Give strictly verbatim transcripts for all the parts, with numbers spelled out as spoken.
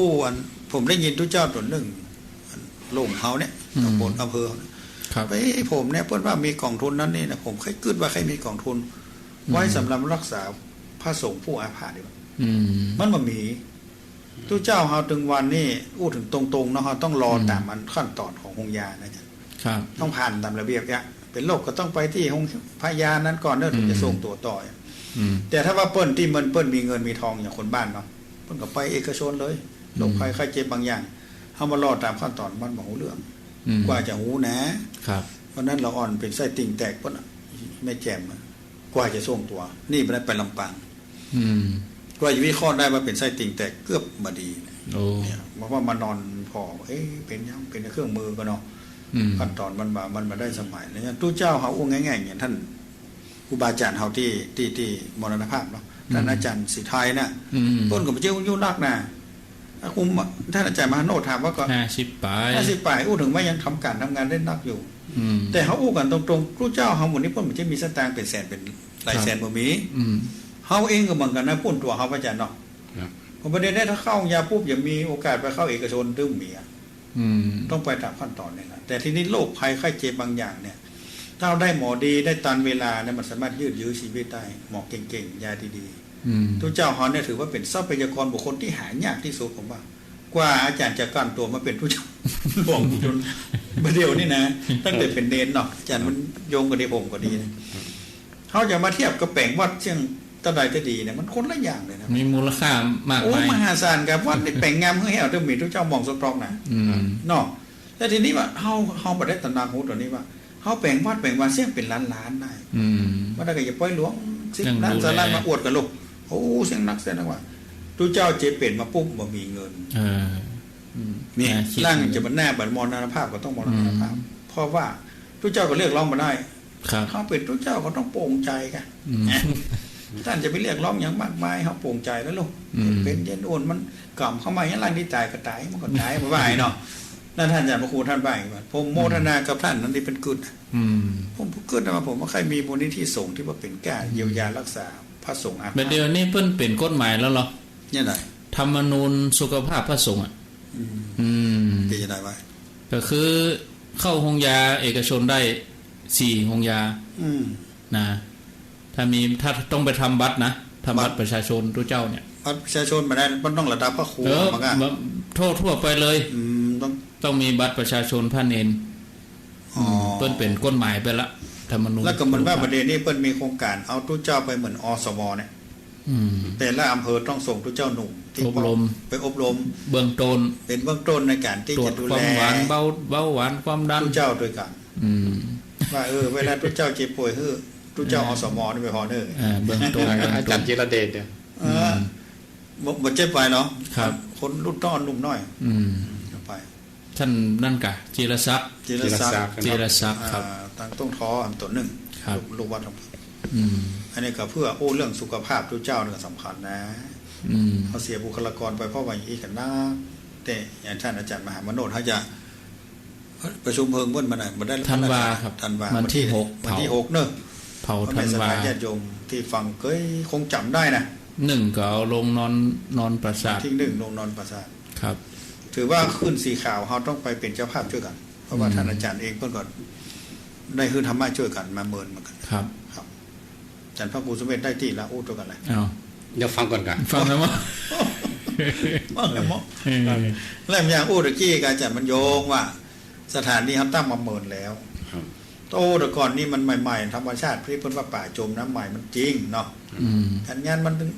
อู้ อัน ผมได้ยินตุ๊เจ้าต๋นนึ่ง อัน หลวงเฮาเนี่ย อืม ตำบลอำเภอเนี่ย ครับ เอ้ย ผมเนี่ย เปิ้นว่ามีก๋องทุนนั้นนี่นะ ผมใค่กึ๊ดว่าใค่มีก๋องทุน อืม ไว้สำหรับรักษาพระสงฆ์ผู้อาพาธอยู่ อืม มันบ่มี ตุ๊เจ้าเฮาตึงวันนี้ อู้เถิงตรงๆ เนาะ เฮาต้องรอ อืม ต๋ามอันขั้นต๋อนของโฮงยานะจ๊ะ ครับ ต้องผ่านต๋ามระเบียบเนี่ย เป๋นโรคก็ต้องไปตี้โฮง พยาบาลนั้นก่อนเนาะ เถิงจะ อืม ส่งตั๋วต่อ อืม แต่ถ้าว่าเปิ้นตี้มัน เปิ้นมีเงินมีทองอย่างคนบ้านเนาะ เปิ้นก็ไปเอกชนเลย อืม โรคภัยไข้เจ็บบางอย่าง เฮามารอต๋ามขั้นต๋อนมันบ่ฮู้เรื่อง อืม กว่าจะฮู้นะ ครับ วันนั้นละอ่อนเป๋นไส้ติ่งแตกเปิ้นน่ะ แม่แจ่มอะ กว่าจะส่งตั๋ว นี่ไปได้ไปลำปาง อืม กว่าจะวิเคราะห์ได้ว่าเป๋นไส้ติ่งแตกเกือบบ่ดี โอ้ เนี่ย เพราะว่ามานอนผ่อ เอ๊ะ เป๋นหยัง เป๋นเครื่องมือก่อเนาะ อืม ขั้นต๋อนมันบ่า มันบ่ได้สมัย แล้วตุ๊เจ้าเฮาอู้ง่ายๆ อย่างท่านครูบาอาจ๋ารย์เฮาตี้ ตี้ ตี้มรณภาพเนาะ ท่าน อืม อาจ๋ารย์ศรีไทยน่ะ อืม เปิ้นก็บ่ใจ้อู้นักนะ อา ครู ท่านอาจ๋ารย์มหาโนดถามว่าก็ ห้าสิบป๋าย ห้าสิบป๋าย อู้เถิงว่ายังทำก๋านทำงานได้นักอยู่ อืม แต่เฮาอู้กั๋นตรงๆ ตุ๊เจ้าเฮาหมู่นี้เปิ้นบ่ใจ้มีสตางค์เป๋นแสนเป๋นหลายแสน ครับ บ่มี อืม เฮาเองก็เหมือนกั๋นนะ ปู๊นตั๋วเฮา พระอาจ๋ารย์เนาะ ครับ พอประเด็นนี้ถ้าเข้าโฮงยาปุ๊บ อย่ามีโอกาสไปเข้าเอกชน ตึงมีอะ อืม ต้องไปต๋ามขั้นต๋อนนี่แหละ แต่ทีนี้โรคภัยไข้เจ็บบางอย่างเนี่ย ถ้าเฮาได้หมอดี ได้ตันเวลาเนี่ย มันสามารถยืดยื้อชีวิตได้ หมอเก่งๆ ยาดีๆ อืม ตุ๊เจ้าเฮาเนี่ยถือว่าเป๋นทรัพยากรบุคคลตี้หายากตี้สุด ผมว่า กว่าอาจ๋ารย์จะกลั่นตัวมาเป๋นตุ๊เจ้าหลวงจ๋นบ่าเดี่ยวนี้นะ ตั้งแต่เป๋นเณรเนาะ อาจ๋ารย์มโนดก็ดี ผมก็ดีนะ เฮาจะมาเทียบกับแป๋งวัดเสี้ยงตะใดตะดีเนี่ย มันคนละอย่างเลยนะ มีมูลค่ามากมาย โอ้ มหาศาลครับ วัดนี่แป๋งงามเหือแห้ว ต้องมีตุ๊เจ้ามองสต๊อกนะ อืม เนาะ แล้วทีนี้ว่าเฮา เฮาบ่ได้ตระหนักฮู้ต๋รงนี้ว่า เฮาแป๋งวัดแป๋งวาเสี้ยงเป๋นล้านๆ ได้ อืม บ่ได้ก็อย่าปล่อยหลวง สิบล้าน สองล้าน มาอวดกั๋นลูก โอ้ เสี้ยงนักเสี้ยงนักว่า ตุ๊เจ้าเจเป๋นมาปุ๊บบ่มีเงิน เออ อืม เนี่ย น่าคิด ร่างจะบ่หน้าบ่มรณภาพก็ต้องมรณภาพ อืม เพราะว่าตุ๊เจ้าก็เรียกร้องบ่ได้ ครับ เฮาเป๋นตุ๊เจ้าก็ต้องโป่งใจ๋ก่ะ อืม นะ ต้านจะไปเรียกร้องหยังมากมาย เฮาโป่งใจ๋แล้วลูก อืม เป๋นเย็นอ่อน มันกำเข้ามาอย่างร่างตี้ต๋ายก็ต๋าย มันก็ต๋าย บ่ว่าไงเนาะ นั่นต้านอาจ๋ารย์พระครูต้านว่าอย่างนี้ ผมโมทนากับต้านนั้นตี้เปิ้นกึ๊ดนะ อืม ผมกึ๊ดนะว่าผมบ่ใค่มีมูลนิธิสงฆ์ตี้ว่าเป๋นก้า อืม เยียวยารักษาพระสงฆ์อาพาธ บ่าเดี่ยวนี้เปิ้นเป๋นกฎหมายแล้วเหรอ เนี่ยไหน ธรรมนูญสุขภาพพระสงฆ์อะ อืม อืม เป๋นจะได๋วะ ก็คือเข้าโฮงยาเอกชนได้สี่โฮงยา อืม นะ ถ้ามี ถ้าต้องไปทำบัตรนะ ทำบัตร บัตรประชาชนตุ๊เจ้าเนี่ย บัตรประชาชนบ่ได้ มันต้องระดับพระครู เออ มันก็ แบบทั่วๆ ไปเลย อืม ต้อง ต้องมีบัตรประชาชนพระเณร อ๋อ อืม เปิ้นเป๋นกฎหมายไปละ ธรรมนูญ แล้วก็เหมือนว่า สุขภาพ ประเด็นนี้เปิ้นมีโครงก๋านเอาตุ๊เจ้าไปเหมือน อสม เนี่ย อืม แต่ละอำเภอต้องส่งตุ๊เจ้าหนุ่มตี้ อบรม ไปอบรม เบื้องต้น เป๋นเบื้องต้นในก๋านตี้จะดูแล ตรวจความหวาน เบา เบาหวาน ความดัน ตุ๊เจ้าตวยกั๋น อืม ว่า เออ เวลาตุ๊เจ้าเจ็บป่วย หื้อตุ๊เจ้า เออ อสม นี่ไปผ่อเน่อ เออ เบื้องต้น เบื้องต้น อาจ๋ารย์จิรเดชเนี่ย เออ อืม บ่ บ่เจ็บไปเนาะ ครับ คนรุ่นต้องหนุ่มน้อย อืม เอาไป ต้านนั่นก่ะ จิรศักดิ์ จิรศักดิ์ จิรศักดิ์ จิรศักดิ์ ครับ อ่า ตางต้งท้ออันตั๋วนึ่ง ครับ ลูก ลูกวัดของผม อืม อันนี้ก็เปื้ออู้เรื่องสุขภาพตุ๊เจ้านี่ก็สำคัญนะ อืม เฮาเสียบุคลากรไปเพราะว่าอย่างอี้กั๋นนะ แต่อย่างต้านอาจ๋ารย์มหามโนด เฮาจะประชุมเฮิงเปิ้นเมื่อไหร่ บ่ได้ ธันวาครับ ธันวา วันตี้หก วันตี้ เผา หกเนาะ เผา เพราะแม่ ธันวา ศรัทธาญาติโยมตี้ฟังเกยคงจ๋ำได้นะ นึ่งก็เอาลงนอน นอนปราสาท ตี้นึ่งลงนอนปราสาท ครับ ถือว่าขึ้นสีขาว เฮาต้องไปเป๋นเจ้าภาพจ้วยกั๋น เพราะว่า อืม ต้านอาจ๋ารย์เองเปิ้นก็ได้หื้อธรรมะจ้วยกั๋นมาเมินเหมือนกั๋น ครับ ครับ อาจ๋ารย์พระครูสมเด็จได้ตี้ละอู้ตวยกั๋นเลย เอา เดี๋ยวฟังก่อนก่ะ ฟังแล้วมั้ง ฟังแล้วมั้ง เออ แล้วอย่างอู้ตะกี้กับอาจ๋ารย์บรรยงว่า สถานีเฮาตั้งมาเมินแล้ว ครับ โอ้ แต่ก่อนนี่มันใหม่ๆ ธรรมชาติตี้เปิ้นว่าป่าจมน้ำใหม่มันจริงเนาะ อืม การงานมันตึง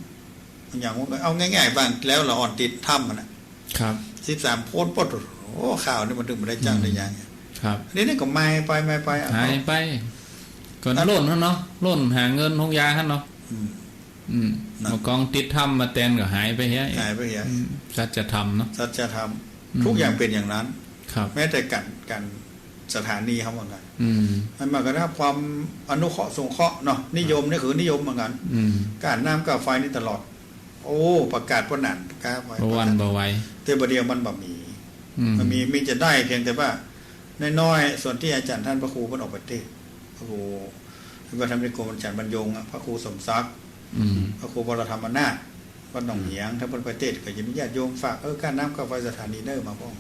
อย่างว่า เอาง่ายๆ บางแล้วละอ่อนติดถ้ำมันน่ะ ครับ สิบสามโพนปด โอ้ ข่าวนี่มันตึงบ่ได้จ้าง อืม ได้หยัง ครับ อันนี้นี่ก็มายไป มายไป หายไป ก็ ครับ ล่นหั้นเนาะ ล่นหาเงินโฮงยาหั้นเนาะ อืม อืม นั่น เมื่อก่อนติดถ้ำมาแตนก็หายไปเหีย หายไปเหีย อืม สัจธรรมเนาะ สัจธรรม อืม ทุกอย่างเป๋นอย่างนั้น ครับ แม้แต่การ การสถานีเฮาเหมือนกั๋น อืม มันมาก็ได้ความอนุเคราะห์สงเคราะห์เนาะ นิยมนี่คือนิยมเหมือนกั๋น อืม ก้าน้ำก้าไฟนี่ตลอด โอ้ ประกาศป้นหนาน ก้าไฟ บ่หวั่นบ่ไหว แต่บ่าเดี่ยวมันบ่มี อืม มันมี มีจะได้เพียงแต่ว่าน้อยๆ ส่วนตี้อาจ๋ารย์ต้านพระครูเปิ้นออกไปเตศน์ พระครู พระธรรมนิคมอาจ๋ารย์บรรยงอะ พระครูสมศักดิ์ อืม พระครูวรธรรมนาถ โอ้ วัดหนองเหียง ถ้าเปิ้นไปเตสน์ก็จะมีญาติโยมฝาก เออ ก้านน้ำก้านไฟสถานีเน่อมาพ่อง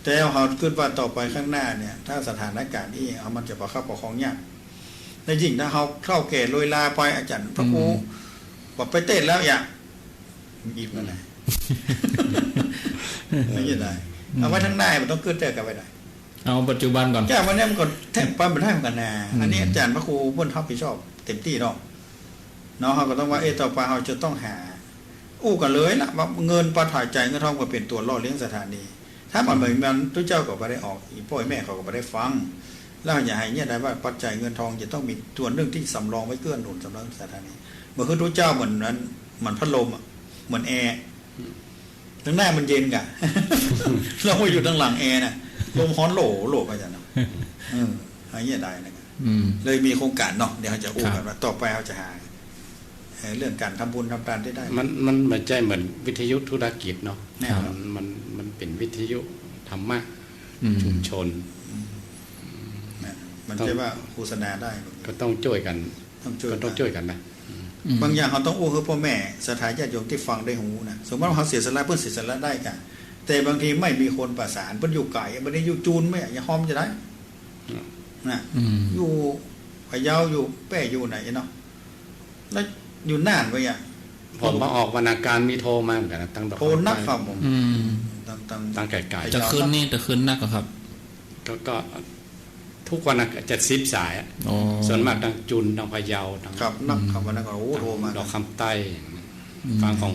แต่เฮากึ๊ดว่าต่อไปข้างหน้าเนี่ย ถ้าสถานการณ์อี้ เอา มันจะประคับประคองยาก และยิ่งถ้าเฮาเฒ่าแก่โรยลาไป อาจ๋ารย์พระครู อืม บอกไปเตสน์แล้วอย่า อีกนั่นแหละ ไม่ใช่ได้ อืม เอาไว้ข้างหน้า มันต้องกึ๊ดเตื้อกั๋นไว้ได้ เอาปัจจุบันก่อน จ้ะ วันนี้มันก็แทบไปบ่ได้เหมือนกั๋นนะ อืม อันนี้อาจ๋ารย์พระครูเปิ้นรับผิดชอบเต็มตี้เนาะ เนาะ เฮาก็ต้องว่า เอ๊ะ ต่อไปเฮาจะต้องหา อู้กั๋นเลยนะ ว่าเงินปัจจัยเงินทองก็เป๋นตั๋วหล่อเลี้ยงสถานี ถ้ามันบ่มีมัน ตุ๊เจ้าก็บ่ได้ออก อี่ป้ออี่แม่เขาก็บ่ได้ฟัง แล้วอย่าหื้อเยียะได้ว่าปัจจัยเงินทองจะต้องมีตั๋วนึ่งตี้สำรองไว้เกื้อหนุนสำหรับสถานี บ่คือตุ๊เจ้าเหมือนนั้น เหมือนพัดลมอะ เหมือนแอร์ อืม ตังหน้ามันเย็นก่ะ ลองไปอยู่ตังหลังแอร์น่ะ ลมฮ้อนโหล่โหล่ไปจ้ะเนาะ เออ หื้อเยียะได้นะ อืม เลยมีโครงก๋านเนาะ เดี๋ยวเฮาจะอู้กั๋น ครับ ว่าต่อไปเฮาจะหา เอ่อ เรื่องก๋านทำบุญทำตานได้ได้ มัน มันบ่ใจ้เหมือนวิทยุธุรกิจเนาะ แน่นอน มัน มัน มันเป๋นวิทยุธรรมะ อืม ชุมชน อืม นะ มัน ต้อง ใจ้ว่าโฆษณาได้ ก็ต้องจ้วยกั๋น ต้องจ้วยกั๋น ก็ต้องจ้วยกั๋นนะ อืม บางอย่างเฮาต้องอู้หื้อป้อแม่ศรัทธาญาติโยมตี้ฟังได้ฮู้นะ สมมุติว่าเฮาเสียสละ เปิ้นเสียสละได้ก่ะ แต่บางทีไม่มีคนประสาน เปิ้นอยู่ไก๋ บ่ได้อยู่จูนแม่ อย่าฮ้อมจะได้ อืม นะ อืม อยู่พะเยา อยู่แป้ อยู่ไหนเนาะ แล้วอยู่น่านไปอ่ะ ผมมาออกวันอังคารมีโทรมาเหมือนกั๋นนะ ตัง โทรนักครับผม อืม ตัง ตัง ตังไก๋ๆ พะเยา ตะคืนนี่ ตะคืนนักอะครับ ก็ ก็ทุกวันอะ จะสิบสายอะ อ๋อ ส่วนมากตังจูน ตังพะเยา ตัง ครับ นักครับ อืม วันนั้นก็ โอ้ ตัง โทรมา ดอกคำใต้ อืม ฟังของ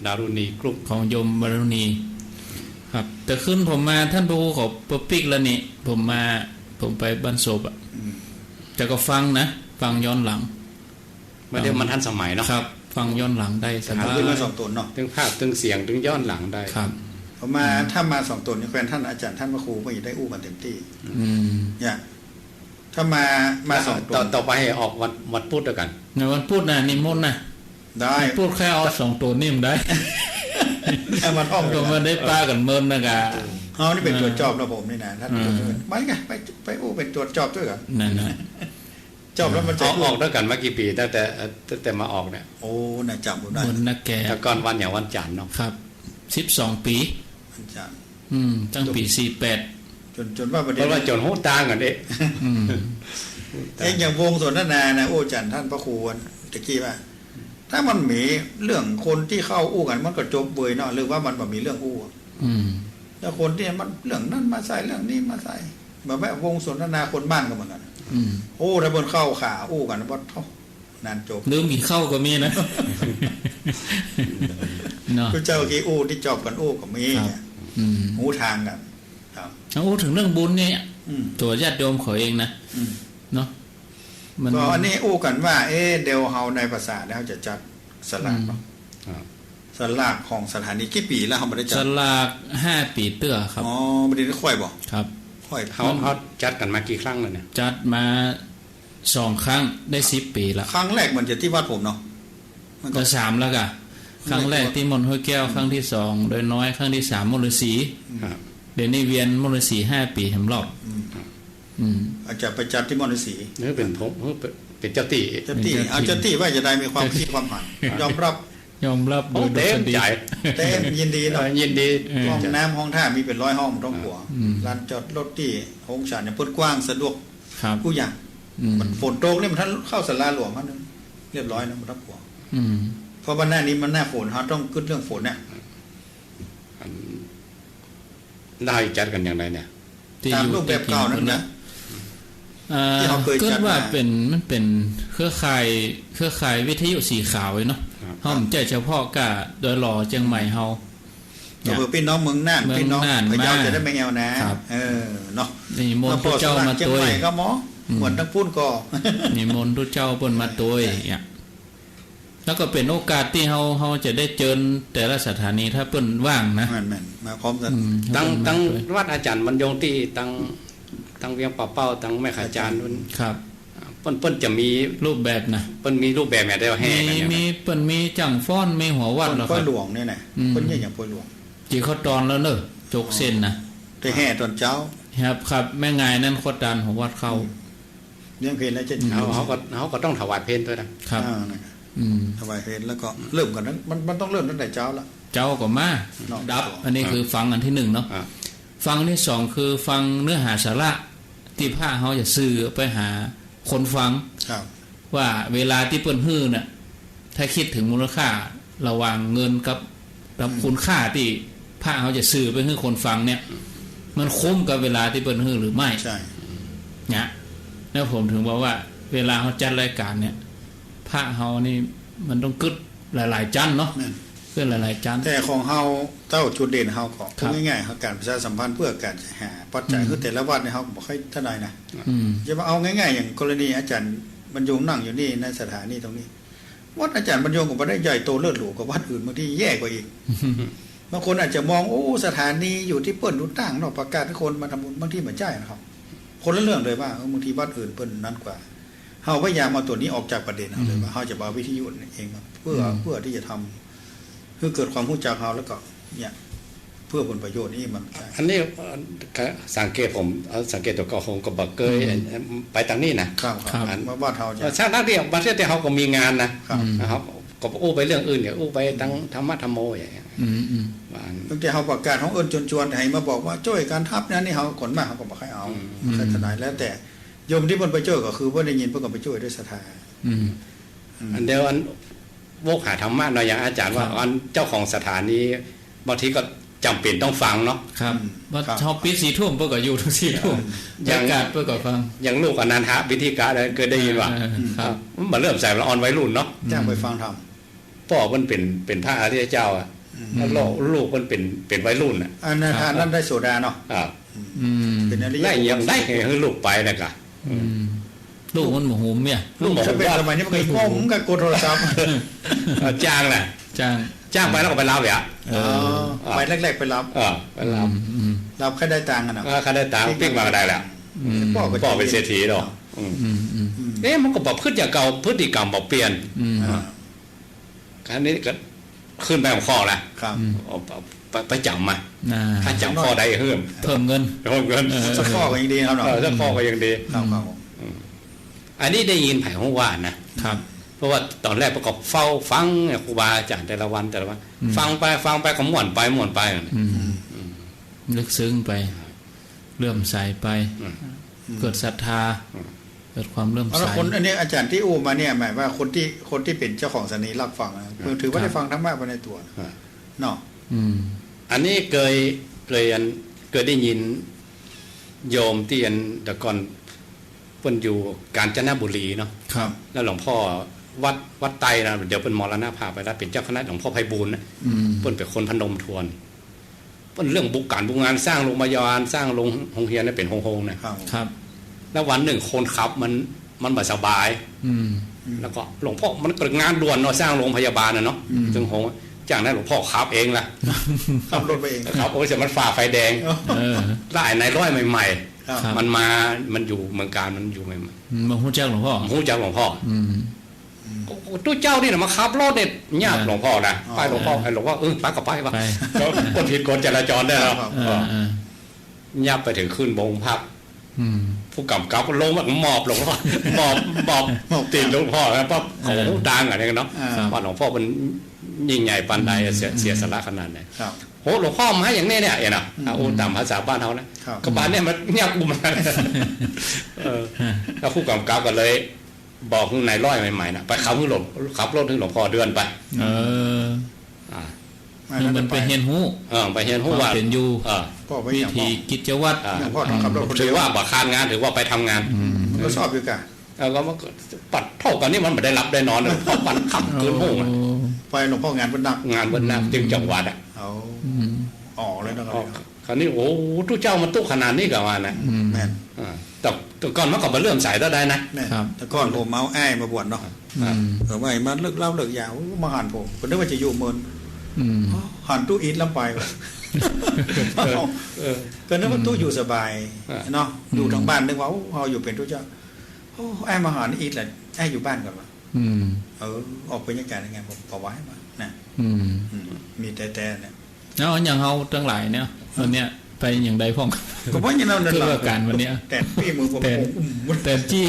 ดารุณีกรุ๊ป ของโยมดารุณี ครับ ตะคืนผมมา ต้านพระครูเขาปะปิ๊กแล้วนี่ ผมมา ผมไปบ้านศพอะ อืม แต่ก็ฟังนะ ฟังย้อนหลัง บ่าเดี๋ยวมันทันสมัยเนาะ ครับ ฟังย้อนหลังได้สบาย หาขึ้นมาสองต๋นเนาะ ตึงภาพตึงเสียงตึงย้อนหลังได้ ครับ ผมมา อืม ถ้ามาสองต๋นนี่ แควนต้านอาจ๋ารย์ต้านพระครูก็จะได้อู้กั๋นเต็มตี้ อืม เนี่ย ถ้ามา มาสองต๋น ต่อ ต่อไปออกวัน วันพุธแล้วกั๋น ในวันพุธนะ นิมนต์นะ ได้ วันพุธแค่เอาสองต๋นนี่มันได้ ให้มันออก ก็มาได้ปากั๋นเมินนะกะ เฮานี่เป๋นตั๋วจอบนะผมนี่นะ ท่าน อืม ไปไง ไป ไปอู้เป๋นตั๋วจอบจ้วยกั๋น นั่นนะ จอบแล้วมันจะ ออก ออกตวยกั๋นมากี่ปี๋ ตั้งแต่ เอ่อ ตั้งแต่มาออกเนี่ย โอ้ น่าจ๋ำบ่ได้ เหมือนนักแก่ แต่ก่อนวันอย่างวันจันทร์เนาะ ครับ สิบสองปี๋ วันจันทร์ อืม ตั้งปี๋สี่แปด จ๋น จ๋นว่าประเดี๋ยว เพราะว่าจ๋นฮู้ตางกั๋นเด้ อืม เอ๊ะ อย่างวงสนทนานะ โอ้ จ๋ารย์ต้านพระครูตะกี้ว่า ถ้ามันมีเรื่องคนตี้เข้าอู้กั๋น มันก็จบเวยเนาะ หรือว่ามันบ่มีเรื่องอู้อะ อืม แล้วคนตี้มันเรื่องนั้นมาใส่ เรื่องนี้มาใส่ แบบว่าวงสนทนาคนบ้านก็เหมือนกั๋น อืม โอ้ ถ้าเปิ้นเข้าขาอู้กั๋น บ่าโธ่ นั่นจบ ลืมกิ๋นข้าวก็มีนะ เนาะ ผู้เจ้ากี้อู้ตี้จอบกั๋นอู้ก็มี ครับ เนี่ย อืม ฮู้ตางกั๋น ครับ เอาอู้เถิงเรื่องบุญเนี่ย อืม ตั๋วญาติโยมเขาเองนะ อืม เนาะ มัน ก็อันนี้อู้กั๋นว่า เอ๊ะ เดี๋ยวเฮาในภาษาเนี่ย เฮาจะจัดสลากเนาะ อืม ครับ สลากของสถานีกี่ปี๋แล้วเฮาบ่ได้จัด สลากห้าปี๋เตื้อครับ อ๋อ บ่ได้ค่อยบ่ ครับ ค่อย เฮา มัน เฮาจัดกั๋นมากี่ครั้งแล้วเนี่ย จัดมา สองครั้ง ได้สิบปี๋ละ ครั้งแรกมันจะตี้วัดผมเนาะ มันก็ ก็สามแล้วก่ะ ครั้งแรกตี้ม่อนห้วยแก้ว อืม ครั้งตี้สองดอยน้อย ครั้งตี้สามม่อนฤๅษี อืม ครับ เดี๋ยวนี้เวียนม่อนฤๅษีห้าปี๋แถมรอบ อืม อืม อาจจะไปจัดตี้ม่อนฤๅษี นี่เป๋นผม เป๋นเจ้าตี้ เจ้าตี้ เป๋นเจ้าตี้ เอาเจ้าตี้ว่าจะได้มีความคิดความหัน ยอมรับ ยอมรับโดยดุษฎี โอ้ เต็มใจ๋ เต็มยินดีเนาะ เออ ยินดี เออ ห้องน้ำห้องท่ามีเป๋นร้อยห้อง บ่ต้องกั๋ว อืม ลานจอดรถตี้โฮงฉันเนี่ยเปิ้นกว้างสะดวก ครับ กู้อย่าง อืม มันฝนตกเนี่ยมันถ้าเข้าศาลาหลวงมันเรียบร้อยนะ บ่ต้องกั๋ว อืม เพราะว่าหน้านี้มันหน้าฝน เฮาต้องกึ๊ดเรื่องฝนน่ะ อัน ได้จัดกั๋นอย่างไรเนี่ย ตี้ ตามรูปแบบเก่านั่นนะ ตี้อยู่ตี้กิ๋นเปิ้นน่ะ เอ่อ ตี้เฮาเคยจัดมา กึ๊ดว่าเป๋น มันเป๋นเครือข่าย เครือข่ายวิทยุสีขาวเนาะ ครับ เฮาบ่ใจ้เฉพาะก้าดอยหล่อเจียงใหม่เฮา ก็คือปี้น้องเมืองน่าน เมืองน่าน ปี้น้องพะเยา มา จะได้ไม่แอวนะ ครับ เออ เนาะ นิมนต์ตุ๊เจ้ามาตวย นครศรีธรรมราช เจียงใหม่ก็หมอ อืม เหมือนตังปุ้นก็ นิมนต์ตุ๊เจ้าเปิ้นมาตวย ใช่ เนี่ย แล้วก็เป๋นโอกาสตี้เฮา เฮาจะได้เจิญแต่ละสถานี ถ้าเปิ้นว่างนะ แม่นๆ มาพร้อมกั๋น อืม ตัง เปิ้นมาตวย ตังวัดอาจ๋ารย์บรรยงตี้ตัง ตังเวียงป่าเป้า ตังแม่ขจาน อาจ๋ารย์ นู่น ครับ เปิ้น เปิ้นจะมีรูปแบบนะ เปิ้นมีรูปแบบอย่างเดียวแห่ มี กั๋นเนี่ยนะ มี เปิ้นมีจ้างฟ้อน มีหัววัด เปิ้น แล้วครับ ปอยหลวงเนี่ยนะ อืม เปิ้นเยียะอย่างปอยหลวง จีเขาตอนแล้วเนอะ จกเส้นนะ แต่แห่ตอนเจ๊า ครับ ครับ แม่งายนั้นเขาตานหัววัดเข้า อืม เลี้ยงเพลแล้วจะ อืม เฮา เฮาก็ เฮาก็ต้องถวายเพลตวยนะ ครับ อ่า นั่นน่ะ อืม ถวายเพลแล้วก็เริ่มกั๋นนะ มัน มันต้องเริ่มตั้งแต่เจ๊าละ เจ๊าก็มา เนาะ ดับ อันนี้คือฟังอันตี้นึ่งเนาะ อ่ะ ฟังอันตี้สองคือฟังเนื้อหาสาระ ตี้พระเฮาจะสื่อไปหาคนฟัง ครับ ว่าเวลาตี้เปิ้นหื้อน่ะ ถ้าคิดเถิงมูลค่าระหว่างเงินกับ กับ อืม คุณค่าตี้พระเฮาจะสื่อไปหื้อคนฟังเนี่ย มันคุ้มกับเวลาตี้เปิ้นหื้อหรือไม่ ใช่ เนี่ย แล้วผมเถิงบอกว่า เวลาเฮาจัดรายก๋านเนี่ย พระเฮานี่มันต้องกึ๊ดหลายๆ จั๊นเนาะ แม่น กึ๊ดหลายๆ จั๊น แต่ของเฮาเต้าจุดเด่นเฮาก็ ครับ พูดง่ายๆ เฮาก๋านประชาสัมพันธ์เปื้อก๋านจะหาปัจจัย อืม หื้อแต่ละวัดเนี่ยเฮาก็บ่ค่อยเท่าใดนะ อืม จะมาเอาง่ายๆ อย่างกรณีอาจ๋ารย์บรรยงนั่งอยู่นี่ในสถานีตรงนี้ วัดอาจ๋ารย์บรรยงก็บ่ได้ใหญ่โตเลิศหรูกว่าวัดอื่น บางทีแย่กว่าอีก บางคนอาจจะมอง โอ้ สถานีอยู่ตี้เปิ้นดูตั้งเนาะ ประกาศหื้อคนมาทำบุญ บางทีบ่ใจ้นะครับ คนละเรื่องเลยว่า เออ บางทีวัดอื่นเปิ้นนั้นกว่า เฮาพยายามเอาตั๋วนี้ออกจากประเด็นเอาเลย อืม ว่าเฮาจะเอาวิทยุเองมาเปื้อ อืม เปื้อตี้จะทำหื้อเกิดความฮู้จักเฮา แล้วก็เนี่ย เปื้อผลประโยชน์นี่มันใจ้ อันนี้ เอ่อ สังเกตผม เอ่อ สังเกตตั๋วเก่าผมก็บ่เกย อืม ไปตางนี้นะ ครับ ครับ ครับ อัน ว่า ว่าเฮาจะ เอ่อ ทั้งๆ ตี้ประเทศตี้เฮาก็มีงานนะ ครับ อืม นะครับ ก็อู้ไปเรื่องอื่น ก็อู้ไปตางธรรมะธรรมโมอย่างเงี้ย อืม อืม ว่าอัน ตั้งแต่เฮาประกาศ เฮาเอิ้นจวนๆ หื้อมาบอกว่าจ้วยก๋านทับนั้นนี่ เฮา คนมากเฮาก็บ่ค่อยเอา อืม บ่ค่อยเท่าใด แล้วแต่โยมตี้เปิ้นไปจ้วยก็คือเปิ้นได้ยินเปิ้นก็ไปจ้วยด้วยศรัทธา อืม อืม อันเดียวอัน วกหาธรรมะเนาะ อย่างอาจ๋ารย์ว่า ครับ อันเจ้าของสถานี บางทีก็จ๋ำเป๋นต้องฟังเนาะ ครับ อืม ว่า ครับ เฮาปิดสี่ทุ่ม เปิ้นก็อยู่เถิงสี่ทุ่ม เออ อย่าง ประกาศเปิ้นก็ฟัง อย่างลูกอนันทวิทยาเนี่ย เกยได้ยินว่า เออ ครับ มันบ่เริ่มใส่ละอ่อนวัยรุ่นเนาะ จ้างไปฟังธรรม ป้อเปิ้นเป๋น เป๋นพระอริยเจ้าอะ อืม แล้วลูก ลูกเปิ้นเป๋น เป๋นวัยรุ่นอะ อนันทา ครับ นันทโสดาเนาะ อ่า อืม เป๋นอริย แล้วยังได้หื้อลูกไปนะกะ อืม ลูกมันบ่ฮู้เมีย ลูกมันบ่ฮู้ ถ้าเป๋นสมัยนี้มันก็งมกับกดโทรศัพท์ เออ จ้างน่ะ จ้าง จ้างไปแล้วก็ไปรับอ่ะ เออ อ๋อ อ่า ไปแรกๆ ไปรับ เออ ไปรับ อืม อืม รับแค่ได้ตังค์อะเนาะ เออ แค่ได้ตังค์ ปิ๊กมาก็ได้แล้ว อืม ป้อก็ ป้อเป๋นเศรษฐีเนาะ อืม อืม อืม อืม เอ๊ะ มันก็ประพฤติอย่างเก่า พฤติกรรมบ่เปลี่ยน อืม อ่า อันนี้ก็ขึ้นไปหลวงพ่อละ ครับ อืม เอา เอาไป ไปจ๋ำมา อ่า ถ้าจ๋ำข้อใดหื้อ เพิ่มเงิน เพิ่มเงิน เออ สักข้อก็ยังดีครับเนาะ เออ สักข้อก็ยังดี ครับ ครับผม อืม อันนี้ได้ยินไผฮู้ว่านะ ครับ เพราะว่าต๋อนแรกป้อก็เฝ้าฟังเนี่ย ครูบาอาจ๋ารย์แต่ละวัน แต่ละวัน อืม ฟังไป ฟังไปก็ม่วนไป ม่วนไป อืม อืม ลึกซึ้งไป เลื่อมใสไป อืม เกิดศรัทธา อืม เกิดความเลื่อมใส แล้วคน อันนี้อาจ๋ารย์ตี้อู้มาเนี่ย หมายว่าคนตี้ คนตี้เป๋นเจ้าของสถานีรับฟังนะ อ่า ถือว่าได้ฟังธรรมะไปในตั๋วนะ อ่า เนาะ อืม อันนี้เกย เกยอัน เกยได้ยินโยมตี้อัน แต่ก่อนเปิ้นอยู่กาญจนบุรีเนาะ ครับ แล้วหลวงพ่อวัด วัดไตรนะ เดี๋ยวเปิ้นมรณภาพไปแล้ว เป๋นเจ้าคณะหลวงพ่อไพบูลย์นะ อืม เปิ้นเป๋นคนพนมทวน เปิ้นเรื่องบุกก๋านบุกงาน สร้างโรงพยาบาล สร้างโรง โฮงเฮียนนะ เป๋นโฮงๆ นะ ครับ ครับ แล้ววันนึ่งคนขับมัน มันบ่สบาย อืม แล้วก็หลวงพ่อ มันก็งานด่วนเนาะ สร้างโรงพยาบาลน่ะเนาะ อืม เถิงโฮง จากนั้นหลวงพ่อขับเองละ ขับรถไปเอง ขับ โอ้ย แต่มันฝ่าไฟแดง เออ แล้วไอ้นายร้อยใหม่ๆ ครับ ครับ มันมา มันอยู่เมืองกาญ มันอยู่ใหม่ๆ อืม บ่ฮู้จักหลวงพ่อ บ่ฮู้จักหลวงพ่อ อืม อืม โอ้โห ตุ๊เจ้านี่นะมาขับรถเนี่ย ยาบ เออ หลวงพ่อนะ อ๋อ ไปหลวงพ่อ เออ ไอ้หลวงพ่อ เออ ไปก็ไปวะ ไป ก็ ก็ผิดกฎจราจรได้แล้ว ครับ เออ เออ เออ ยาบไปเถิงขึ้นโฮงพัก อืม ผู้ก๋ำกับลงมาหมอบหลวงพ่อ หมอบ หมอบ หมอบ ตี๋นหลวงพ่อนะ ป้อ เออ เขาฮู้ตางอะเนี่ยเนาะ อ่า ว่าหลวงพ่อมันยิ่งใหญ่ปานใด อืม เสีย อืม เสียสละขนาดไหน ครับ โห หลวงพ่อมาอย่างนี้เนี่ย เอ็นะ อืม อ่ะ อู้ต๋ามภาษาบ้านเฮานะ ครับ ก็ปานเนี่ยมันเงียบกุม เออ แล้วผู้ก๋ำกับก็เลย บอกหื้อนายร้อยใหม่ๆ น่ะ ไปขับหื้อหลวง ขับรถหื้อหลวงพ่อเดือนไป เออ อ่า เออ มันไปเฮียนฮู้ เออ ไปเฮียนฮู้ ความ ว่า เป๋นอยู่ เออ พ่อไป วิ อย่างพ่อ ถีกิจวัตร อ่า อย่างพ่อต้องขับรถคนเดียว ถือว่าบ่ค้านงาน ถือว่าไปทำงาน อืม มันก็ชอบอยู่กะ เออ ก็มันก็ ปัดเท่ากั๋นนี่มันบ่ได้หลับได้นอนเลย เพราะวันค่ำคืนโฮงอะ โอ้ ไปหลวงพ่องานเปิ้นนัก งานเปิ้นนัก อืม ตึงจังหวัดอะ เอา อืม อ๋อ เลยนะครับ อ๋อ คราวนี้ โอ้ ตุ๊เจ้ามาตุ๊ขนาดนี้กะว่านะ อืม แม่น อ่า แต่ แต่ก่อนมันก็บ่เลื่อมใสเต้าใดนะ แม่น ครับ แต่ก่อนผมเอาอ้ายมาบวชเนาะ อืม เออ ว่าให้มาเลิกเหล้าเลิกยา โอ้ มาหันผม ผมนึกว่าจะอยู่เมิน อืม หันตุ๊อิดลำไป เออ เออ ก็นึกว่าตุ๊อยู่สบาย อ่า เนาะ อืม อยู่ตางบ้านนึกว่า โอ้ เฮาอยู่เป๋นตุ๊เจ้า โอ้ อ้ายมาหันอิดแหละ อ้ายอยู่บ้านก่อนวะ อืม เออ ออกบรรยากาศยังไง ผมก็ไหว้มานะ อืม อืม มีแต่ๆ เนี่ย แล้วอย่างเฮาตังหลายเนี่ย วันเนี้ย ไปอย่างใดพ่อง ก็เพราะอย่างนั้นน่ะ คือว่าก๋านวันเนี้ย แตนปี้มือผม แตน อุ้ม แตนจี้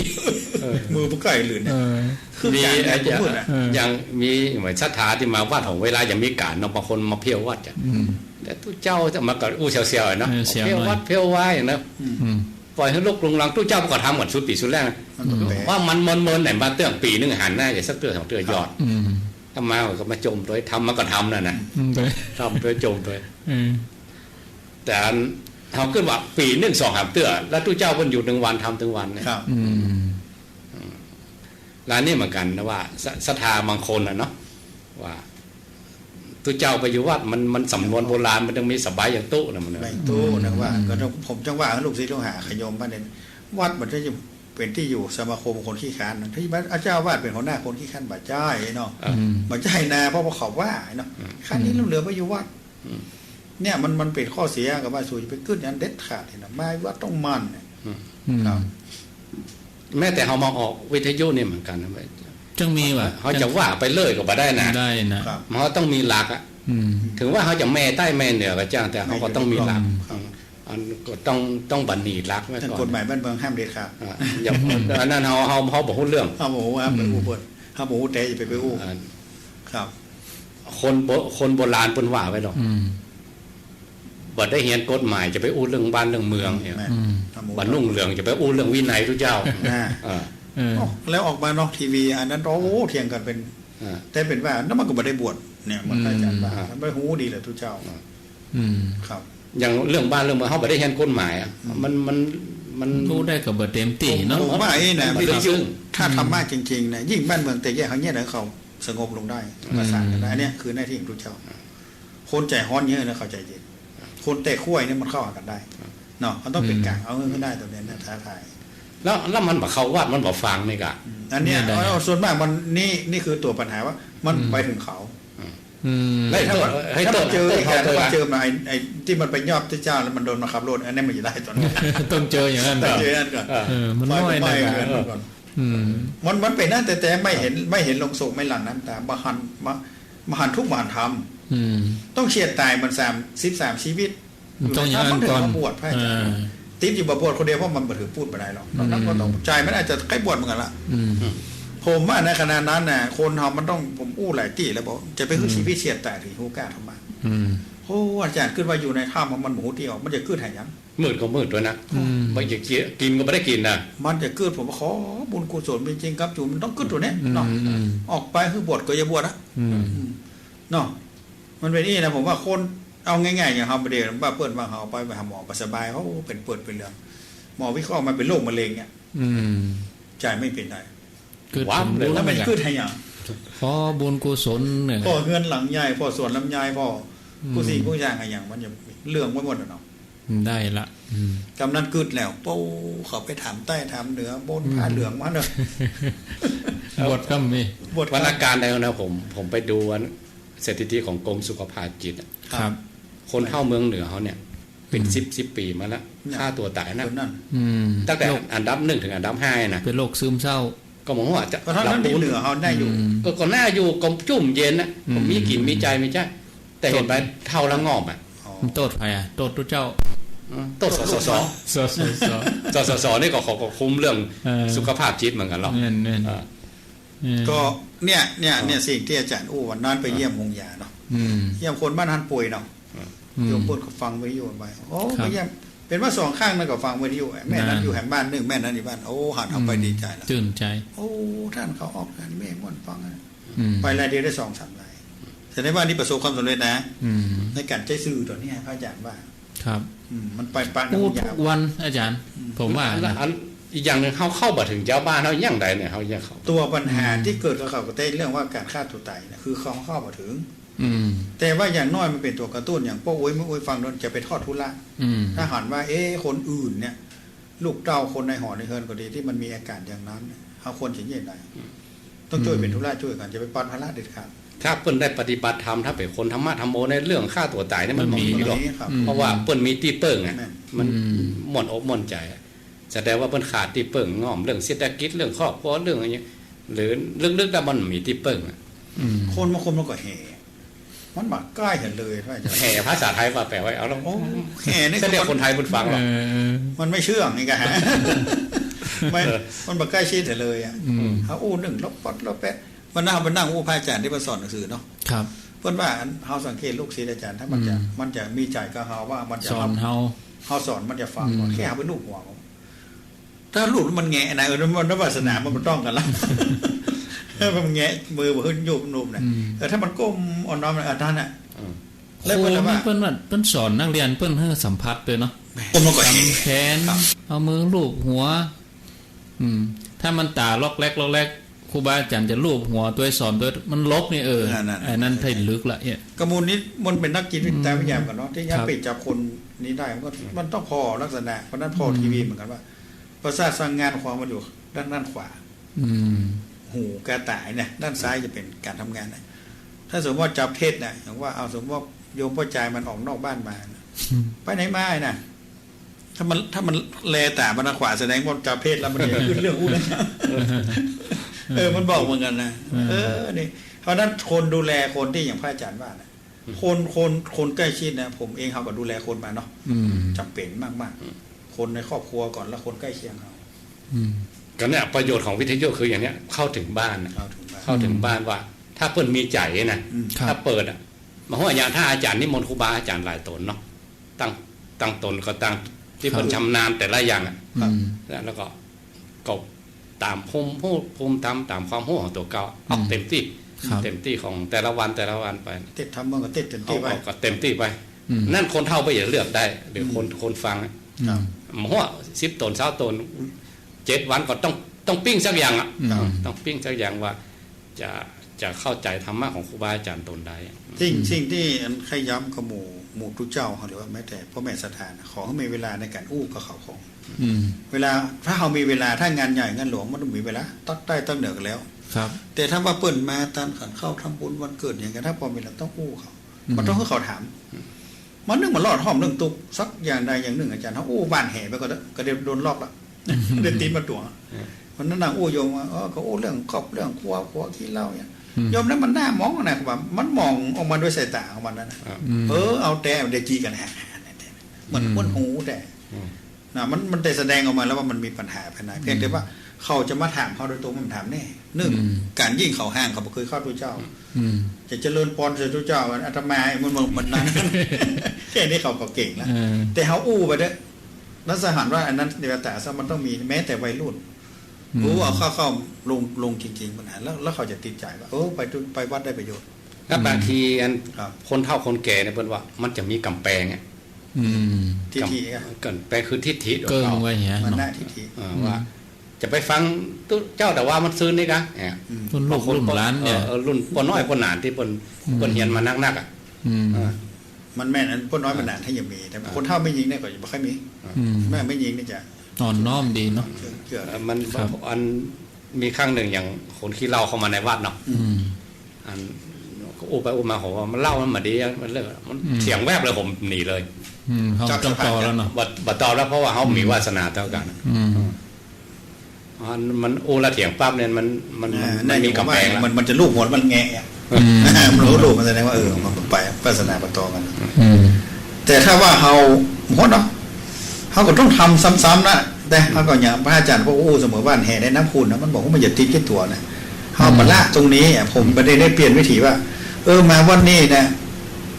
เออ มือผมใก้ลื่นเนี่ย เออ คือก๋านเนี่ย มี ผมพูดนะ เออ อย่างมีเหมือนศรัทธาตี้มาวัดของเวลายังมีก๋านเนาะ บางคนมาเพี้ยววัดจ้ะ อืม แต่ตุ๊เจ้าจะมากับอู้เสียวๆเนาะ เออ เสียวหน่อย เพี้ยววัดเพี้ยววาอย่างนั้น อืม อืม ป่อยหื้อลุกลุงลัง ตุ๊เจ้าก็ทำกั๋นสุดปี๋สุดแรง มันก็แปลก ว่ามันเมินๆไหนมาเตื้องปี๋นึ่งหันหน้าอย่าสักเตื้อสองเตื้อยอด อืม อาตมาก็มาจมตวย ทำมาก็ทำนั่นน่ะ อืม ตวย ทำตวยจมตวย อืม แต่อันเฮาขึ้นว่าปี๋นึ่งสองสามเตื้อ แล้วตุ๊เจ้าเปิ้นอยู่ตึงวันทำตึงวันเนี่ย ครับ อืม แล้วนี่เหมือนกั๋นนะว่า ศ- ศรัทธาบางคนน่ะเนาะ ว่าตุ๊เจ้าไปอยู่วัด มัน มันสำนวนโบราณ มันต้องมีสบายอย่างตุ๊นะ มัน ไม่ตุ๊นะว่า อืม ก็ต้อง ผมจังว่าลูกศิษย์ลูกหาขยมบ้านเนี่ย วัดมันจะอยู่ เป๋นตี้อยู่สมาคมคนขี้คร้านนะ ตี้บ้านเจ้าอาวาสเป๋นหัวหน้าคนขี้คร้าน บ่ใจ้เนาะ อืม บ่ใจ้นะ เพราะว่าเขาว่าเนาะ อืม ครั้นนี้ อืม ลูกเหลือไปอยู่วัด อืม เนี่ยมัน มันเป๋นข้อเสียกับว่าสูจะไปกึ๊ดอย่างเด็ดขาดเลยนะ มาวัดต้องมันเนี่ย อืม อืม ครับ แม้แต่เฮามาออกวิทยุนี่เหมือนกั๋นนะ จังมีว่ะ เฮาจะว่าไปเลยก็บ่ได้นะ ได้นะ ครับ เฮาต้องมีหลักอะ อืม ถึงว่าเฮาจะแม่ใต้แม่เหนือก็จ้าง แต่เฮาก็ต้องมีหลัก ครับ อืม อันก็ต้อง ต้องบ่หนีหลักไว้ก่อน กฎหมายบ้านเมืองห้ามเด็ดขาด อ่า อย่า อันนั้นเฮา เฮา เฮาบ่ฮู้เรื่อง เฮาบ่ฮู้ว่า อืม ไปอู้เปิ้น เฮาบ่ฮู้แต่อย่าไป ไปอู้ อ่า ครับ คนโบ- คนโบราณเปิ้นว่าไว้ดอก อืม บ่ได้เฮียนกฎหมายจะไปอู้เรื่องบ้านเรื่องเมืองเนี่ย แม่น อืม เฮาบ่ฮู้ บ่นุ่งเหลืองจะไปอู้เรื่องวินัยตุ๊เจ้า อ่า เออ เออ โอ้ แล้วออกมาเนาะ ทีวีอันนั้น โอ้ เถียงกั๋นเป๋น อ่า แต่เป๋นว่า แล้วมันก็บ่ได้บวชเนี่ย เหมือนพระอาจารย์ว่า อืม มันบ่ฮู้ดีแหละตุ๊เจ้า อ่า อืม ครับ อย่างเรื่องบ้านเรื่องเมือง เฮาบ่ได้เฮียนกฎหมายอะ อืม มัน มัน มัน ฮู้ได้ก็บ่เต็มตี้เนาะ ผมว่าอี้นะ มัน วิทยุ ซึ่ง ถ้าธรรมะจริงๆนะ ยิ่งบ้านเมืองแตกแยก เฮาเยียะหื้อเขาสงบลงได้ อืม ประสานกั๋นได้ อันเนี้ยคือหน้าตี้ของตุ๊เจ้า คนใจ๋ฮ้อนเยียะนะ เขาใจ๋เย็น คนแตกขั้วเนี่ยมันเข้าหากั๋นได้เนาะ มันต้องเป๋น อืม ก๋าง เอาหื้อได้ ต๋วเนี้ยน่าท้าทาย แล้ว แล้วมันบ่เข้าวัด มันบ่ฟังนี่กะ อืม อันเนี้ย เนี่ยได้ เอา ส่วนมากมัน นี่ นี่คือตั๋วปัญหาว่ามัน อืม ไปเถิงเขา อืม อืม แล้วถ้ามัน เฮ้ย ถ้ามันเจอ เฮ้ย อีกอะ ถ้ามันเจอมา ไอ้ ไอ้ตี้มันไปยอบตุ๊เจ้าแล้วมันโดนมาขับรถ อันนี้มันจะได้ต๋อนนั้น ต้องเจออย่างนั้น ต้องเจออย่างนั้นก่อน เออ มันน้อยนะ ไฟไหม้เรือนมันก่อน อืม มัน มันเป๋นนั้นแต่ แต่ไม่เห็น ไม่เห็นลงศพ ไม่หลั่งน้ำตา บ่หัน บ่ บ่หันทุกข์ บ่หันธรรม อืม ต้องเสียดตายมันสามสิบสามชีวิต มันต้องอย่างนั้นก่อน มันถึงมาบวชพระอาจารย์ เออ ติดอยู่บ่บวชคนเดียว เพราะมันบ่ถือพูดบ่ได้หรอก อืม นอกนั้นก็ต้อง ใจ๋มันอาจจะใก้บวชเหมือนกั๋นละ อืม ผมว่าในขณะนั้นน่ะ คนเฮามันต้อง ผมอู้หลายตี้แล้วบอก จะไปหื้อ อืม ชีวิตเสียดตาย ถึงฮู้ก้าธรรมะ อืม โอ้ อาจารย์กึ๊ดว่าอยู่ในถ้ำมันบ่ฮู้ตี้ออก มันจะกึ๊ดหาหยัง มืดก็มืดตวยนะ อืม บ่ได้กิ๋น กิ๋นก็บ่ได้กิ๋นนะ มันจะกึ๊ด ผมว่าขอบุญกุศลมีจริงครับ อยู่มันต้องกึ๊ดตวยเนี้ยเนาะ อืม อืม ออกไปหื้อบวชก็อย่าบวชอะ อืม อืม เนาะ มันเป๋นอี้นะ ผมว่าคน เอาง่ายๆ อย่างเฮาบ่ดี ว่าเปิ้นว่าเฮาไป ไปหาหมอบ่สบาย โอ้ เป๋นเปิดเป๋นเรื่อง หมอวิเคราะห์มาเป๋นโรคมะเร็งเนี่ย อืม ใจ๋ไม่เป๋นไร กึ๊ด ว้าว เลย แล้วมันกึ๊ดหาหยัง ขอบุญกุศลเนี่ย ขอเฮือนหลังใหญ่ ขอสวนลำไย ขอ อืม กู้สิ่งกู้อย่างอะหยัง มันจะเรื่องไปหมดอะเนาะ ได้ละ อืม กำนั้นกึ๊ดแล้ว โป้ เขาไปถามใต้ถามเหนือ บน อืม ผ้าเหลืองมาเนาะ บวชก็มี บวช วรรณกาลใดนะ ผม ผมไปดูอัน สถิติของกรมสุขภาพจิตอะ ครับ คนเฒ่าเมืองเหนือเฮาเนี่ย เป๋น อืม สิบ สิบปี๋มาแล้ว เนี่ย ฆ่าตั๋วต๋ายนะ คนนั้น อืม ตั้งแต่ โรค อันดับหนึ่งถึงอันดับห้านะ เป๋นโรคซึมเศร้า ก็มองว่าจะ ก็เท่านั้น ระดับ เหนือเฮาได้อยู่ อืม ก็ ก็น่าอยู่ ก็จุ่มเย็นนะ อืม ก็มีกิ๋น มีใจ๊ มีใจ๊ แต่เห็นไป โต้ษ เฒ่าละงอมอะ อ๋อ มันโต้ษใผอะ โต้ษตุ๊เจ้า อืม โต้ษ สสส สสส สสส นี่ก็เขาก็คุมเรื่อง เออ สุขภาพจิตเหมือนกั๋นหรอก แม่นๆ เออ อืม ก็เนี่ย เนี่ย เนี่ย สิ่งตี้อาจ๋ารย์อู้วันนั้นไปเยี่ยมโฮงยาเนาะ อืม เยี่ยมคนบ้านหั้นป่วยเนาะ อืม โยมเปิ้นก็ฟังวิทยุไป โอ้ ครับ ไปเยี่ยม เป๋นว่าสองข้างนั้นก็ฟังวิทยุ แม่นั้น น่ะ อยู่แหมบ้านนึ่ง แม่นั้นอยู่บ้าน โอ้ หันเข้าไป อืม ดีใจ๋ละ จื้นใจ๋ โอ้ ต้านเขาออกงานแม่ม่วนฟังอะ อืม ไปรายเดียวได้สองสามราย แสดงว่านี่ประสบความสำเร็จนะ อืม ในก๋านใจ๊สื่อตั๋วเนี้ย พระอาจ๋ารย์ว่า ครับ อืม มันไปปะ อู้ ในโฮงยา ทุกวัน อาจ๋ารย์ อืม ผมว่านะ แล้วอัน อีกอย่างนึ่ง เฮาเข้าบ่เถิงจาวบ้านเฮาอย่างใดเนี่ย เฮายังเข้า ตั๋วปัญหา อืม ตี้เกิดกับเขาก็แต่เรื่องว่าก๋านฆ่าตั๋วต๋ายเนี่ย คือเขาเข้าบ่เถิง อืม แต่ว่าอย่างน้อยมันเป๋นตั๋วกระตุ้น อย่างป้ออุ๊ย แม่อุ๊ยฟังโน้นจะไปทอดธุระ อืม ถ้าหันว่า เอ๊ะ คนอื่นเนี่ย ลูกเต้าคนในหอในเฮือนก็ดี ตี้มันมีอาก๋านอย่างนั้นเนี่ย เฮาควรจะเยียะใด อืม ต้องจ้วยเป๋นธุระจ้วยกั๋น จะไปปัดภาระเด็ดขาด ถ้าเปิ้นได้ปฏิบัติธรรม ถ้าเป๋นคนธรรมะธรรมโม ในเรื่องฆ่าตั๋วต๋ายเนี่ยมัน มันมี บ่มีหรอก เนาะ อืม เพราะว่าเปิ้นมีตี้เปิ้งอะ แม่น มัน อืม ม่วนอกม่วนใจ๋อะ แสดงว่าเปิ้นขาดตี้เปิ้ง ง่อมเรื่องเศรษฐกิจ เรื่องครอบครัว เรื่องอะหยัง หรือลึกๆ แล้วมันมีตี้เปิ้งอะ อืม คนบางคนมันก็แห่ มันบ่ใก้เหียเลย ว่าจะ แห่ ภาษาไทยว่าแปลว่า เอาลอง โอ้ แห่นี่ เส้นเดียวคนไทยเปิ้นฟังหรอก เออ มันไม่เชื่องนี่กะ มัน เออ มันบ่ใก้ชิดเหียเลยอะ อืม เฮาอู้นึ่งลบป๊อดลบแป๊ด วันนั้นเฮาไปนั่งอู้พระอาจารย์ตี้เปิ้นสอนหนังสือเนาะ ครับ เปิ้นว่าอันเฮาสังเกตลูกศิษย์อาจารย์ ถ้ามันจะ อืม มันจะมีใจ๋กับเฮาว่ามันจะ สอนเฮา เฮาสอนมันจะฟัง อืม แค่เฮาไปลูบหัวมัน ถ้าลูบแล้วมันแงะนะ เออ มัน มันวาสนามันบ่ต้องกั๋นละ มันแงะมือบ่ขึ้นยูบลูบนะ อืม เออ ถ้ามันก้มอ่อนน้อม เออ อันนั้นน่ะ อืม แล้วเปิ้นละว่า ครูนี่เปิ้นว่า เปิ้นสอนนักเรียนเปิ้นหื้อสัมผัสตวยเนาะ แหม ก้มลงก่อน กำแขน ครับ เอามือลูบหัว อืม ถ้ามันต๋าล็อกแล็กล็อกแล็ก ครูบาอาจ๋ารย์จะลูบหัวตวย สอนตวย มันหลบนี่ เออ นั่นๆ ไอ้นั้น ใช่ ไถ่ลึกละเนี่ย กะหมู่นี้มันเป๋นนักจิตวิทยา อืม เหมือนกั๋นเนาะ ตี้จะ ครับ ไปจับคนนี้ได้ มันก็ มันต้องผ่อลักษณะ เพราะนั้นผ่อ อืม ทีวีเหมือนกั๋นว่า ประสาทสั่งงานของมันอยู่ด้าน ด้านขวา อืม หูกับต๋าเนี่ย ด้านซ้ายจะเป๋นก๋านทำงานนะ ถ้าสมมติว่าจับเพศนะ อย่างว่า เอา สมมติว่าโยมป้อจายมันออกนอกบ้านมานะ อืม ไปไหนมาน่ะ ถ้ามัน ถ้ามันแลต๋ามาทางขวา แสดงว่าจับเพศแล้ว มันจะขึ้นเรื่องอู้เรื่อง เออ มันบอกเหมือนกั๋นนะ อืม เออ นี่ เพราะนั้นคนดูแลคนตี้อย่างพระอาจ๋ารย์ว่านะ อืม คน คน คนใก้ชิดนะ ผมเองเฮาก็ดูแลคนมาเนาะ อืม จ๋ำเป๋นมากๆ อืม คนในครอบครัวก่อน แล้วคนใก้เคียงเฮา อืม ก็เนี่ย ประโยชน์ของวิทยุคืออย่างเนี้ย เข้าเถิงบ้านนะ เข้าเถิงบ้าน เข้าเถิงบ้านว่า ถ้าเปิ้นมีใจ๋นะ อืม ครับ ถ้าเปิดอะ มาหัวอย่างถ้าอาจ๋ารย์นิมนต์ครูบาอาจ๋ารย์หลายต๋นเนาะ ตั้ง ตั้งต๋นก็ตั้งตี้ ครับ เปิ้นชำนาญแต่ละอย่างอะ อืม แล้วก็ ก็ต๋ามความฮู้ ภูมิธรรม ต๋ามความฮู้ของตั๋วเก่า ออก อืม เต็มตี้ ครับ เต็มตี้ของแต่ละวัน แต่ละวันไป เทศน์ธรรมมันก็เทศน์เต็มตี้ไป เอา เอาก็เต็มตี้ไป อืม นั่นคนเฒ่าบ่อยากเลือกได้ หรือคน อืม คนฟังอะ ครับ มาหัวสิบต๋น ซาวต๋น เจ็ดวันก็ต้อง ต้องปิ้งสักอย่างอะ อืม ต้องปิ้งสักอย่างว่า จะ จะเข้าใจ๋ธรรมะของครูบาอาจ๋ารย์ต๋นได้อะ สิ่ง อืม สิ่งตี้อันใค่ย้ำกับหมู่ หมู่ตุ๊เจ้าเฮา หรือว่าแม้แต่ป้อแม่ศรัทธานะ ขอหื้อมีเวลาในก๋านอู้กับเขาของ อืม เวลา ถ้าเฮามีเวลา ถ้างานใหญ่งานหลวงมันต้องมีเวลา ตั๊กใต้ตั๊กเหนือกั๋นแล้ว ครับ แต่ถ้าว่าเปิ้นมาต๋อนขันข้าวทำบุญวันเกิดอย่างกั๋น ถ้าป้อมีเวลาต้องอู้เขา อืม มันต้องหื้อเขาถาม อืม มันนึ่งมันลอดห้อมเรื่องตุ๊กข์สักอย่างใดอย่างนึ่ง อาจ๋ารย์ เฮาอู้บ้านแห่ไปก็ ก็ได้โดนลอกละ ได้ติ๊บมาตั๋ว อืม มันนั่งอู้โยมว่า เออ ก็อู้เรื่องครอบเรื่องครัว ผัวขี้เหล้าเนี่ย อืม โยมนั้นมันหน้ามองนะ ว่ามันมองออกมาด้วยสายต๋าของมันนั่นนะ อ่า อืม เออ เอาแต่ได้จี้กั๋นแหะ เหมือน อืม คนหูแต่ อืม นะ มัน มันได้แสดงออกมาแล้วว่ามันมีปัญหาภายใน เพียงแต่ อืม ว่าเขาจะมาถามเฮาโดยตรง มันถามแน่ นึ่ง อืม ก๋านยิ่งเขาห่าง เขาบ่เกยเข้าตุ๊เจ้า อืม จะเจริญปอนใส่ตุ๊เจ้า อาตมา มัน มัน มันนั้น แค่นี้เขาก็เก่งละ เออ แต่เฮาอู้ไปเด้อ แล้วสะหันว่าอันนั้นเดวต๋าซะมันต้องมี แม้แต่วัยรุ่น อืม อู้เอาเข้า เข้าลง ลงจริงๆ ปัญหา แล้ว แล้วเขาจะติดใจ๋ว่า เออ ไปตุ๊ ไปวัดได้ประโยชน์ แล้วบางทีอัน ครับ คนเฒ่าคนแก่เนี่ยเปิ้นว่ามันจะมีก๋ำแปงอะ อืม ทิฏฐิอะ ก๋ำแปงคือทิฏฐิ เกิ่งไว้เหีย มานะ เนาะ ทิฏฐิ เออ อืม ว่า จะไปฟังตุ๊เจ้าแต่ว่ามันซื่นนี่กะ เนี่ย อืม รุ่นลูก บางคน รุ่นหลานเนี่ย เออ เออ รุ่นป้อน้อยป้อหนานตี้เปิ้น อืม เปิ้นเฮียนมานักๆ อะ อืม เออ มันแม่นอันป้อน้อยป้อหนานถ้ายังมี แต่ อ่า คนเฒ่าแม่ญิงเนี่ยก็บ่ค่อยมี อืม แม่ แม่ญิงนี่จะ อ่อนน้อมดีเนาะ เจื้อ เจื้อ เออ มัน ครับ อัน มีครั้งนึ่งอย่างคนขี้เหล้าเข้ามาในวัดเนาะ อืม อัน ก็อู้ไปอู้มา เขาว่ามันเหล้ามันบ่ดีอะ มันเลิก มัน อืม เถียงแวบเลย ผมหนีเลย อืม เขา จับ ต้องตอบแล้วเนาะ บ่ บ่ตอบแล้ว เพราะว่าเขามี อืม วาสนาเต้ากั๋น อืม อันมันอู้แล้วเถียงปั๊บเนี่ย มัน มัน อ่า มัน นั่น มันมี ผมว่า ก๋ำแปงละ มัน มันจะลูบหัวมันแงะอะ อืม มันลูบ ลูบมันแสดงว่า เออ มันไป วาสนาบ่ตอกั๋น อืม แต่ถ้าว่าเฮา โหเนาะ เฮาก็ต้องทำซ้ำๆ นะ แต่เฮาก็อย่างพระอาจ๋ารย์พวกอู้เสมอว่าแห่ในน้ำขุ่นนะ มันบอกว่ามันอย่าติดกับตั๋วนะ เฮา อืม บ่ละตรงนี้อะ ผมบ่ได้ ได้เปลี่ยนวิธีว่า เออ มาวัดนี้นะ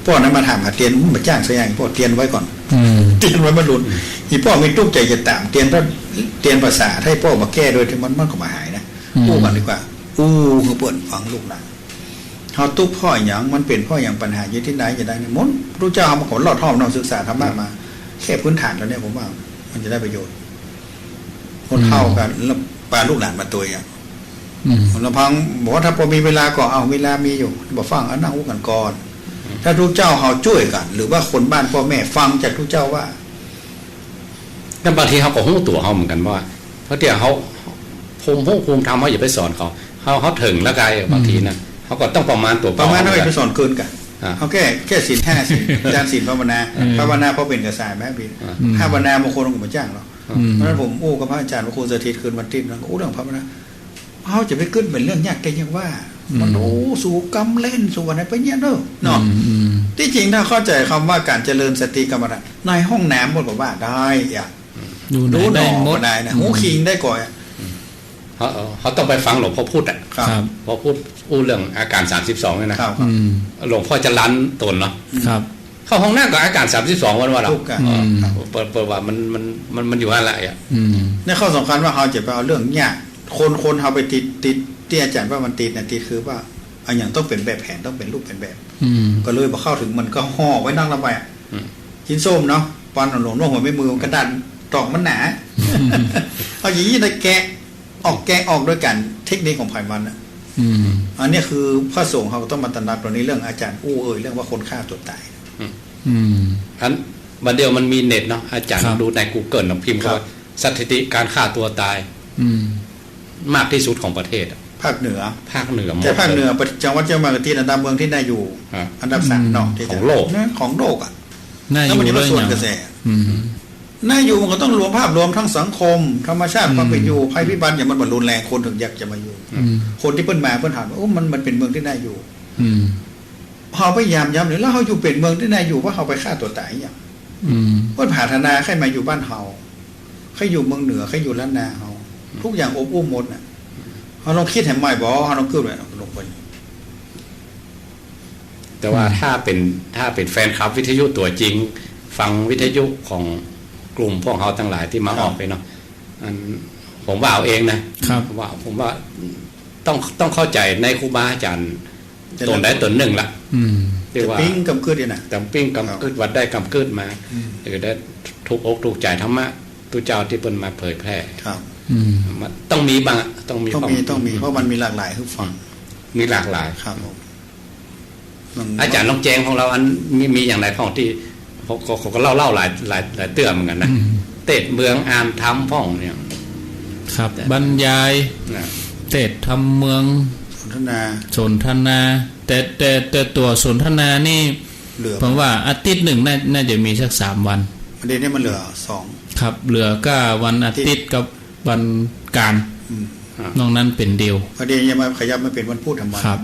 ป้อนั้นมาถามหาเตียน อืม บ่จ้างสักอย่าง ป้อเตียนไว้ก่อน อืม เตียนไว้มันหลุด อีป้อมีตุ๊กข์ใจ๋จะต๋ามเตียน ถ้าเตียนภาษาไทยป้อมาแก้โดยที่มัน มันก็บ่หายนะ อืม อู้กั๋นดีกว่า อู้หื้อเปิ้นฟังลูกหลาน เฮาตุ๊กข์เพราะหยัง มันเป๋นเพราะหยัง ปัญหาอยู่ตี้ใด จะได้นี่ หมด ตุ๊เจ้าเฮามาขอลอดห้อมเนาะ ศึกษาธรรมะมา แค่พื้นฐานแล้วเนี่ย ผมว่ามันจะได้ประโยชน์ คนเฒ่ากั๋น อืม แล้วปาลูกหลานมาตวยอะ อืม ลำพังบอกว่าถ้าพอมีเวลาก็เอา เวลามีอยู่ บ่ฟัง เอานั่งอู้กั๋นก่อน ถ้าตุ๊เจ้าเฮาจ้วยกั๋น หรือว่าคนบ้านป้อแม่ฟังจากตุ๊เจ้าว่า แล้วบางทีเฮาก็ฮู้ตั๋วเฮาเหมือนกั๋นว่า เพราะเดี๋ยวเฮา ภูมิฮู้ภูมิธรรมเฮาอย่าไปสอนเขา เฮา เฮาเถิงแล้วไกล บางทีนะ อืม เฮาก็ต้องประมาณตั๋ว ประมาณ เฮา เฮาอย่าไปสอนเกินกั๋น อ่า เฮาแค่ แค่ศีลห้า ศีล จานศีลภาวนา อืม ภาวนาพอเป๋นกระสายไหมพี่ อืม ภาวนาบางคนก็บ่จ้างหรอก อืม เพราะฉะนั้นผมอู้กับพระอาจ๋ารย์ พระครูสถิต คืนวันอาทิตย์นะ อู้เรื่องภาวนา เฮาจะไปกึ๊ดเป๋นเรื่องยากแต่ยังว่า อืม มัน โอ้ สู่กำเล่น สู่อะไรไปเนี่ยเนอะ เนาะ อืม อืม ตี้จริงถ้าเข้าใจ๋กำว่าก๋านเจริญสติกรรมฐาน ในห้องน้ำมันก็ว่าได้อะ อยู่ไหน ดูหนอ ได้หมด ก็ได้นะ อืม หูคิงได้ก่อนอะ เฮา เฮาต้องไปฟังหลวงพ่อพูดอะ ครับ ครับ หลวงพ่อพูดอู้เรื่องอาก๋านสามสิบสองเนี่ยนะ ครับ อืม หลวงพ่อจรัญโตนเนาะ ครับ เข้าห้องน้ำก็อาก๋านสามสิบสองวันวะล่ะ ถูกอะ อืม เปิด เปิดว่ามัน มัน มัน มันอยู่หั้นละอะ อืม ในข้อสำคัญว่าเฮาจะไปเอาเรื่องเนี่ย คน คนเฮาไปติด ติด ตี้อาจ๋ารย์ว่ามันติดนะ ติดคือว่า อะหยังต้องเป๋นแบบแผน ต้องเป๋นรูปเป๋นแบบ อืม ก็เลยบ่เข้าเถิง มันก็ห่อไว้นักละไปอะ อืม กินส้มเนาะ ปันเอาหลวงนวดหัวแม่มือ กระดาษตอกมันหนา เอาอย่างนี้นะ แกะออก แกะออกโดยก๋านเทคนิคของใผมันน่ะ อืม อันนี้คือพระสงฆ์เฮาก็ต้องมาตระหนักตรงนี้ เรื่องอาจ๋ารย์อู้เอ่ย เรื่องว่าคนฆ่าตัวต๋าย อืม อืม อัน บัดเดี่ยวมันมีเน็ตเนาะ อาจ๋ารย์ ครับ ดูในกูเกิลเนาะ พิมพ์ ครับ คำว่าสถิติการฆ่าตัวตาย อืม มากที่สุดของประเทศอะ ภาคเหนือ ภาคเหนือหมด แต่ภาคเหนือ เลย จังหวัดเจียงใหม่ก็ติดอันดับเมืองตี้น่าอยู่ ฮะ อันดับสามเนาะ อืม ตี้ ของโลก นะ ของโลกอะ น่าอยู่ แล้วมันจะมาสวนกระแส อืม น่าอยู่มันก็ต้องรวมภาพรวมทั้งสังคม ธรรมชาติ อืม ความเป๋นอยู่ ภัยพิบัติอย่างมันบ่รุนแรง คนเถิงอยากจะมาอยู่ อืม คนตี้เปิ้นมาเปิ้นถามว่า โอ้ มัน มันเป๋นเมืองตี้น่าอยู่ อืม เฮาพยายามย้ำเลย แล้วเฮาอยู่เป๋นเมืองตี้น่าอยู่ ว่าเฮาไปฆ่าตัวต๋ายอะหยัง อืม เปิ้นผาถนาใค่มาอยู่บ้านเฮา ใค่อยู่เมืองเหนือ ใค่อยู่ล้านนาเฮา ทุกอย่างอบอุ้มหมดน่ะ เฮาลองกึ๊ดแหมใหม่บ่ เฮาลองกึ๊ดไว้ ลงไป แต่ว่า อืม ถ้าเป๋น ถ้าเป๋นแฟนคลับวิทยุตั๋วจริง ฟังวิทยุของกลุ่มพวกเฮาตังหลายตี้มา ครับ ออกไปเนาะ อัน ผมว่าเอาเองนะ ครับ ผมว่า ผมว่าต้อง ต้องเข้าใจ๋ในครูบาอาจ๋ารย์ แต่ละ ต๋นใดต๋นนึ่งละ อืม ตี้ว่า จะปิ๊งกำกึ๊ดนี่นะ จะปิ๊งกำกึ๊ด ครับ ว่าได้กำกึ๊ดมา อืม เออ ได้ถูกอกถูกใจ๋ธรรมะตุ๊เจ้าตี้เปิ้นมาเผยแผ่ ครับ อืม มันต้องมีบ้างอะ ต้องมี ต้องมี ต้องมี เพราะมันมีหลากหลายหื้อฟัง มีหลากหลาย ครับผม มัน อาจ๋ารย์ลองแจงของเฮาอัน มี มีอย่างใดพ่องตี้ เขา เขา เขาก็เล่า เล่าหลาย หลาย หลายเตื้อเหมือนกั๋นนะ อืม เตสน์เมืองอ่านธรรมพ่องเนี่ย ครับ แต่ บรรยาย นะ เตสน์ธรรมเมือง สนทนา สนทนา แต่ แต่ แต่ตั๋วสนทนานี่ เหลือ ผมว่าอาทิตย์นึ่งน่า น่าจะมีสักสามวัน อันนี้มันเหลือสอง ครับ เหลือก็วันอาทิตย์ อาทิตย์ กับวันก๋าน อืม นอกนั้นเป๋นเดียว อันนี้ยังมาขยับมาเป๋นวันพุธธรรมดา ครับ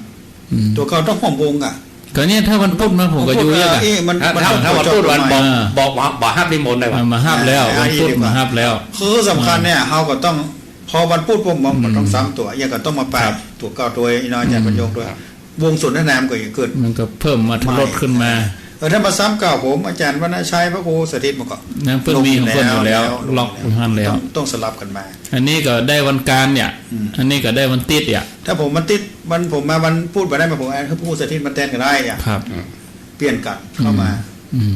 อืม ตั๋วเก่าต้องฮ่วมวงอะ ก็เนี่ยถ้าวันพุธมาผมก็อยู่เนี่ย วันพุธ เอ๊ะ มัน ถ้า มัน ถ้า ถ้าวันพุธวันบอก อ่า บอกว่า บอกฮับนิมนต์ได้ปะ อ่า มาฮับแล้ว อ่า วันพุธ อันนี้ดีกว่า มาฮับแล้ว คือสำคัญเนี่ย อ่า เฮาก็ต้อง พอวันพุธปุ๊บ มัน อืม มันต้องซ้ำตั๋ว อย่างก็ต้องมาปะ ครับ ตั๋วเก่าตั๋วอีน้อยอาจ๋ารย์ อืม บรรยงตั๋ว ครับ วงสนทนามันก็จะเกิด มันก็เพิ่มอรรถรสขึ้นมา เออ ถ้ามาซ้ำเก่าผม อาจ๋ารย์วรรณชัย พระครูสถิต มันก็ นั่นเปิ้นมีของเปิ้นอยู่แล้ว ลงอยู่แล้ว ล็อกอยู่หั้นแล้ว ต้อง ต้องสลับกั๋นมา อันนี้ก็ได้วันก๋านเนี่ย อืม อันนี้ก็ได้วันติ๊ดเนี่ย ถ้าผมวันติ๊ด วัน ผมมาวันพุธบ่ได้ มาผมเอาพระครูสถิตมาแตนก็ได้อะ ครับ เปลี่ยนกั๋นเข้ามา อืม อืม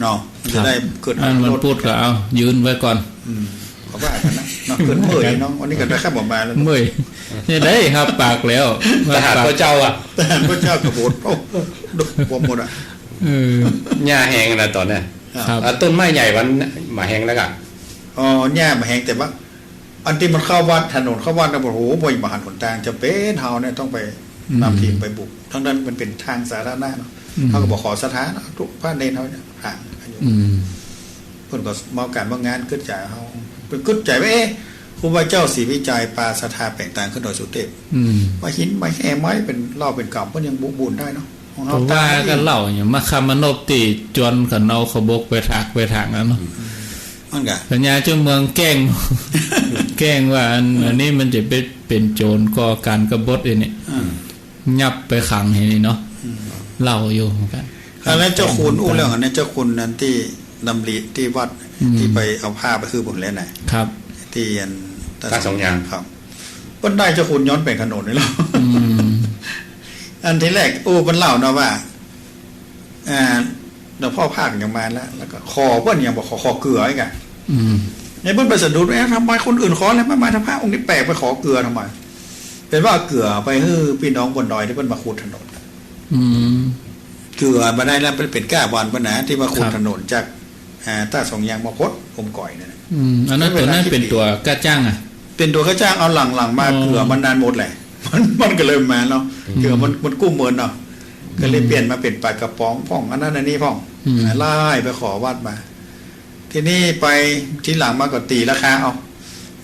เนาะ มันจะได้เกิด อันวันพุธก็เอา ยืนไว้ก่อน อืม เขาว่ากั๋นนะ เนาะ เกิดเมื่อยเนาะ วันนี้ก็ได้ข้ามออกมาแล้ว เมื่อย เนี่ยได้ฮับปากแล้ว ทหารพระเจ้าอะ ทหารพระเจ้าขบฏ โอ้ ดุบวมหมดอะ เออ หญ้าแห้งนะต๋อนเนี้ย ครับ อ่ะ ต้นไม้ใหญ่มันบ่าแห้งแล้วกะ อ๋อ หญ้าบ่าแห้ง แต่ว่า อันตี้มันเข้าวัด ถนนเข้าวัดนะ โอ้โห บ่อยบ่หันหนตาง จะเป๋นเฮาเนี่ยต้องไป อืม นำทีมไปบุก ทั้งนั้นมันเป๋นตางสาธารณะเนาะ อืม เฮาก็บ่ขอศรัทธาเนาะ ตุ๊พระเณรเฮาเนี่ย ห่างอายุ อืม เปิ้นก็เมาก๋านเมางาน กึ๊ดใจ๋เฮา เปิ้นกึ๊ดใจ๋ว่า เอ๊ะ ครูบาเจ้าศรีวิชัยปาศรัทธาแป๋งตางขึ้นดอยสุเทพ อืม มาหินมาแห่ไม้เป๋นเหล้าเป๋นก๋ำ เปิ้นยังบุ บุญได้เนาะ ของเฮา ผมว่า ตาย ก็เหล้าอย่างมะขามนพตี้จวนเขาเอาขบกไปถากไปถางนั้นเนาะ อืม มันกะ พญาเจ้าเมืองแกล้ง แกล้งว่าอัน อันนี้มันจะไปเป๋นโจ๋รก่อก๋านกบฏอันนี้ อ่า ยับไปขังอันนี้เนาะ อืม เหล้าอยู่เหมือนกั๋น อันนั้นเจ้าคุณอู้เรื่องอันนั้น เจ้าคุณนั้นตี้ดำริตี้วัด อืม ตี้ไปเอาผ้าไปคืบผมแล้วน่ะ ครับ ตี้อัน ตาสองยาง ครับ เปิ้นได้เจ้าคุณย้อนแป๋งถนนนี่แหละ อืม อันทีแรก โอ้ เปิ้นเล่าเนาะว่า อ่า หลวงพ่อพากยังมาแล้ว แล้วก็ขอเปิ้นยังบ่ขอ ขอเกืออีกอะ อืม เนี่ยเปิ้นไปสะดุด เอ๊ะ ทำไมคนอื่นขอแล้ว ไม่มา ทำไมพระองค์นี้แปลก ไปขอเกือทำไม เป๋นว่าเกือไปหื้อปี้น้องบนดอยตี้เปิ้นมาขุดถนน อืม เกือมาได้แล้ว เป๋น เป๋นก้าวันเปิ้นนะ ตี้มาขุด ครับ ถนนจาก อ่า ต้าสองยางมาพดอมก๋อยนั่นน่ะ อืม อันนั้น เวลา ตั๋วนั้น สิบ เป๋นตั๋วก้าจ้างอะ เป๋นตั๋วก้าจ้าง เอาหลังๆมา อ๋อ เกือมันนานหมดแหละ มัน มันก็เลยมาเนาะ อืม เกือมัน มันกู้เมินเนาะ ก็เลย อืม เปลี่ยนมาเป๋นป๋ากระป๋องพ่อง อันนั้นอันนี้พ่อง อืม ไล่ไปขอวัดมา ทีนี้ไปทีหลังมาก็ตี๋ราคาเอา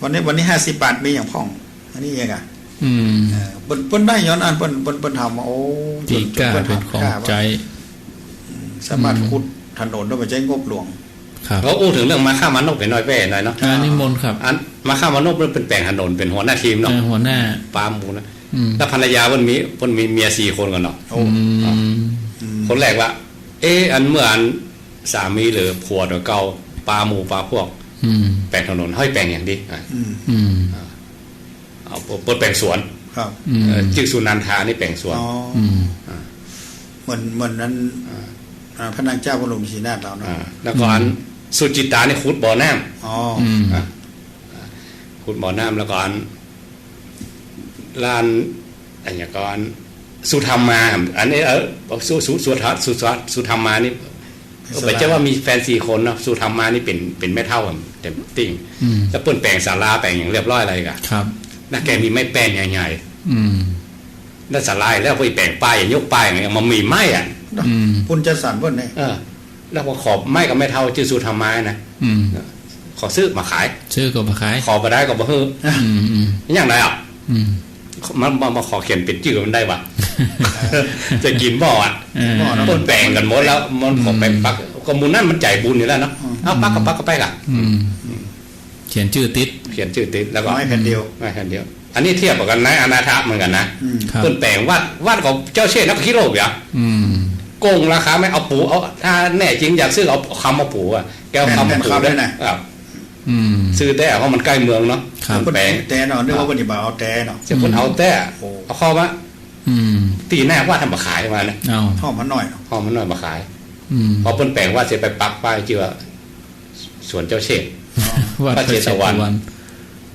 วันนี้ วันนี้ห้าสิบบาท มีอย่างพ่อง อันนี้เองอะ อืม เออ เปิ้น เปิ้นได้ย้อนอั้น เปิ้น เปิ้น เปิ้นถามว่า โอ้ ตี้กล้า เปิ้น เปิ้น เป๋นของ ถามกล้า ใจ๊ ว่า อืม สามารถ อืม ขุดถนนได้บ่ใจ๊งบหลวง ครับ เขาอู้เถิงเรื่องมาค่ามานพไปหน้อยแป้หน่อยเนาะ อ่า นิมนต์ครับ อันมาค่ามานพเปิ้นเป๋นแป๋งถนน เป๋นหัวหน้าทีมเนาะ เออ หัวหน้า ปาหมู่นะ อืม แล้วภรรยาเปิ้นมี เปิ้นมีเมียสี่คนก่อนเนาะ โอ้ อืม อืม คนแรกว่า เอ๊ะ อันเมื่ออันสามีหรือผัวตั๋วเก่าปาหมู่ปาพวก อืม แป๋งถนน เฮาแป๋งหยังดี อ่ะ อืม อืม อ่ะ เอา เปิ้นแป๋งสวน ครับ อืม เอ่อ จื้อสุนันทานี่แป๋งสวน อ๋อ อืม อ่า เหมือน เหมือนนั้น อ่า อ่า พระนางเจ้าพระบรมศรีนาถเราเนาะ อ่า แล้วก็อัน อืม สุจิตานี่ขุดบ่อน้ำ อ๋อ อืม อ่า ขุดบ่อน้ำ แล้วก็อัน ลาน อันหยังก่อน สุธรรมา อันนี้ เออ สุ สุ สุธรร สุ สุ สุธรรมานี่ เออ บ่ใจ้ว่ามีแฟนสี่คนเนาะ สุธรรมานี่เป๋น เป๋นแม่เฒ่าเต็มตี้ อืม แล้วเปิ้นแป๋งศาลาแป๋งหยังเรียบร้อยแล้วก่ะ ครับ แล้วแกมีไม้แป้นใหญ่ๆ อืม แล้วศาลาแล้วไปแป๋งป้าย ยกป้ายหยัง มันมีไม้อ่ะ อืม ปุณณจัดสรรเปิ้นเนี่ย เออ แล้วก็ขอไม้กับแม่เฒ่าจื้อสุธรรมานะ อืม ขอซื้อมาขาย ซื้อก็มาขาย ขอบ่ได้ก็บ่หื้อ อืม อืม อย่างไรอ่ะ อืม มัน มัน มันขอเขียนเป๋นจื้อมันได้วะ จะกิ๋นบ่อ่ะ เออ เปิ้นแป๋งกั๋นหมดแล้ว มันขอแป๋งปัก อืม ก็หมู่นั้นมันใจ๋บุญอยู่แล้วเนาะ อืม เอาปักก็ปักก็ไปล่ะ อืม เขียนจื้อติด เขียนจื้อติด แล้วก็ ไม้แผ่นเดียว ไม้แผ่นเดียว อันนี้เทียบกับกันในอนาถเหมือนกั๋นนะ อืม ครับ เปิ้นแป๋งวัด วัดของเจ้าเชษฐ์นครคิโลกเหรอ อืม โกงราคาไหม เอาปู๋ เอา ถ้าแน่จริงอยากซื้อเอาคำมาปู๋อ่ะ แกเอาคำมาปู๋ แผ่น แผ่นคำด้วยนะ ครับ อืม ซื้อแต๊ เพราะมันใก้เมืองเนาะ ครับ เปิ้นแป๋ง แต๊เนาะ นึกว่าเปิ้นจะมาเอาแต๊เนาะ เจ้าเปิ้นเอาแต๊ โอ้ เอาเข้ามา อืม ตี้หน้าวัดทำมาขายมานะ เอา ห้องมันน้อยเนาะ ห้องมันน้อยมาขาย อืม พอเปิ้นแป๋งวัดเสร็จไปปักป้ายจื้อว่า สวนเจ้าเชษฐ์ วัดพระเชตวัน พระเชตวัน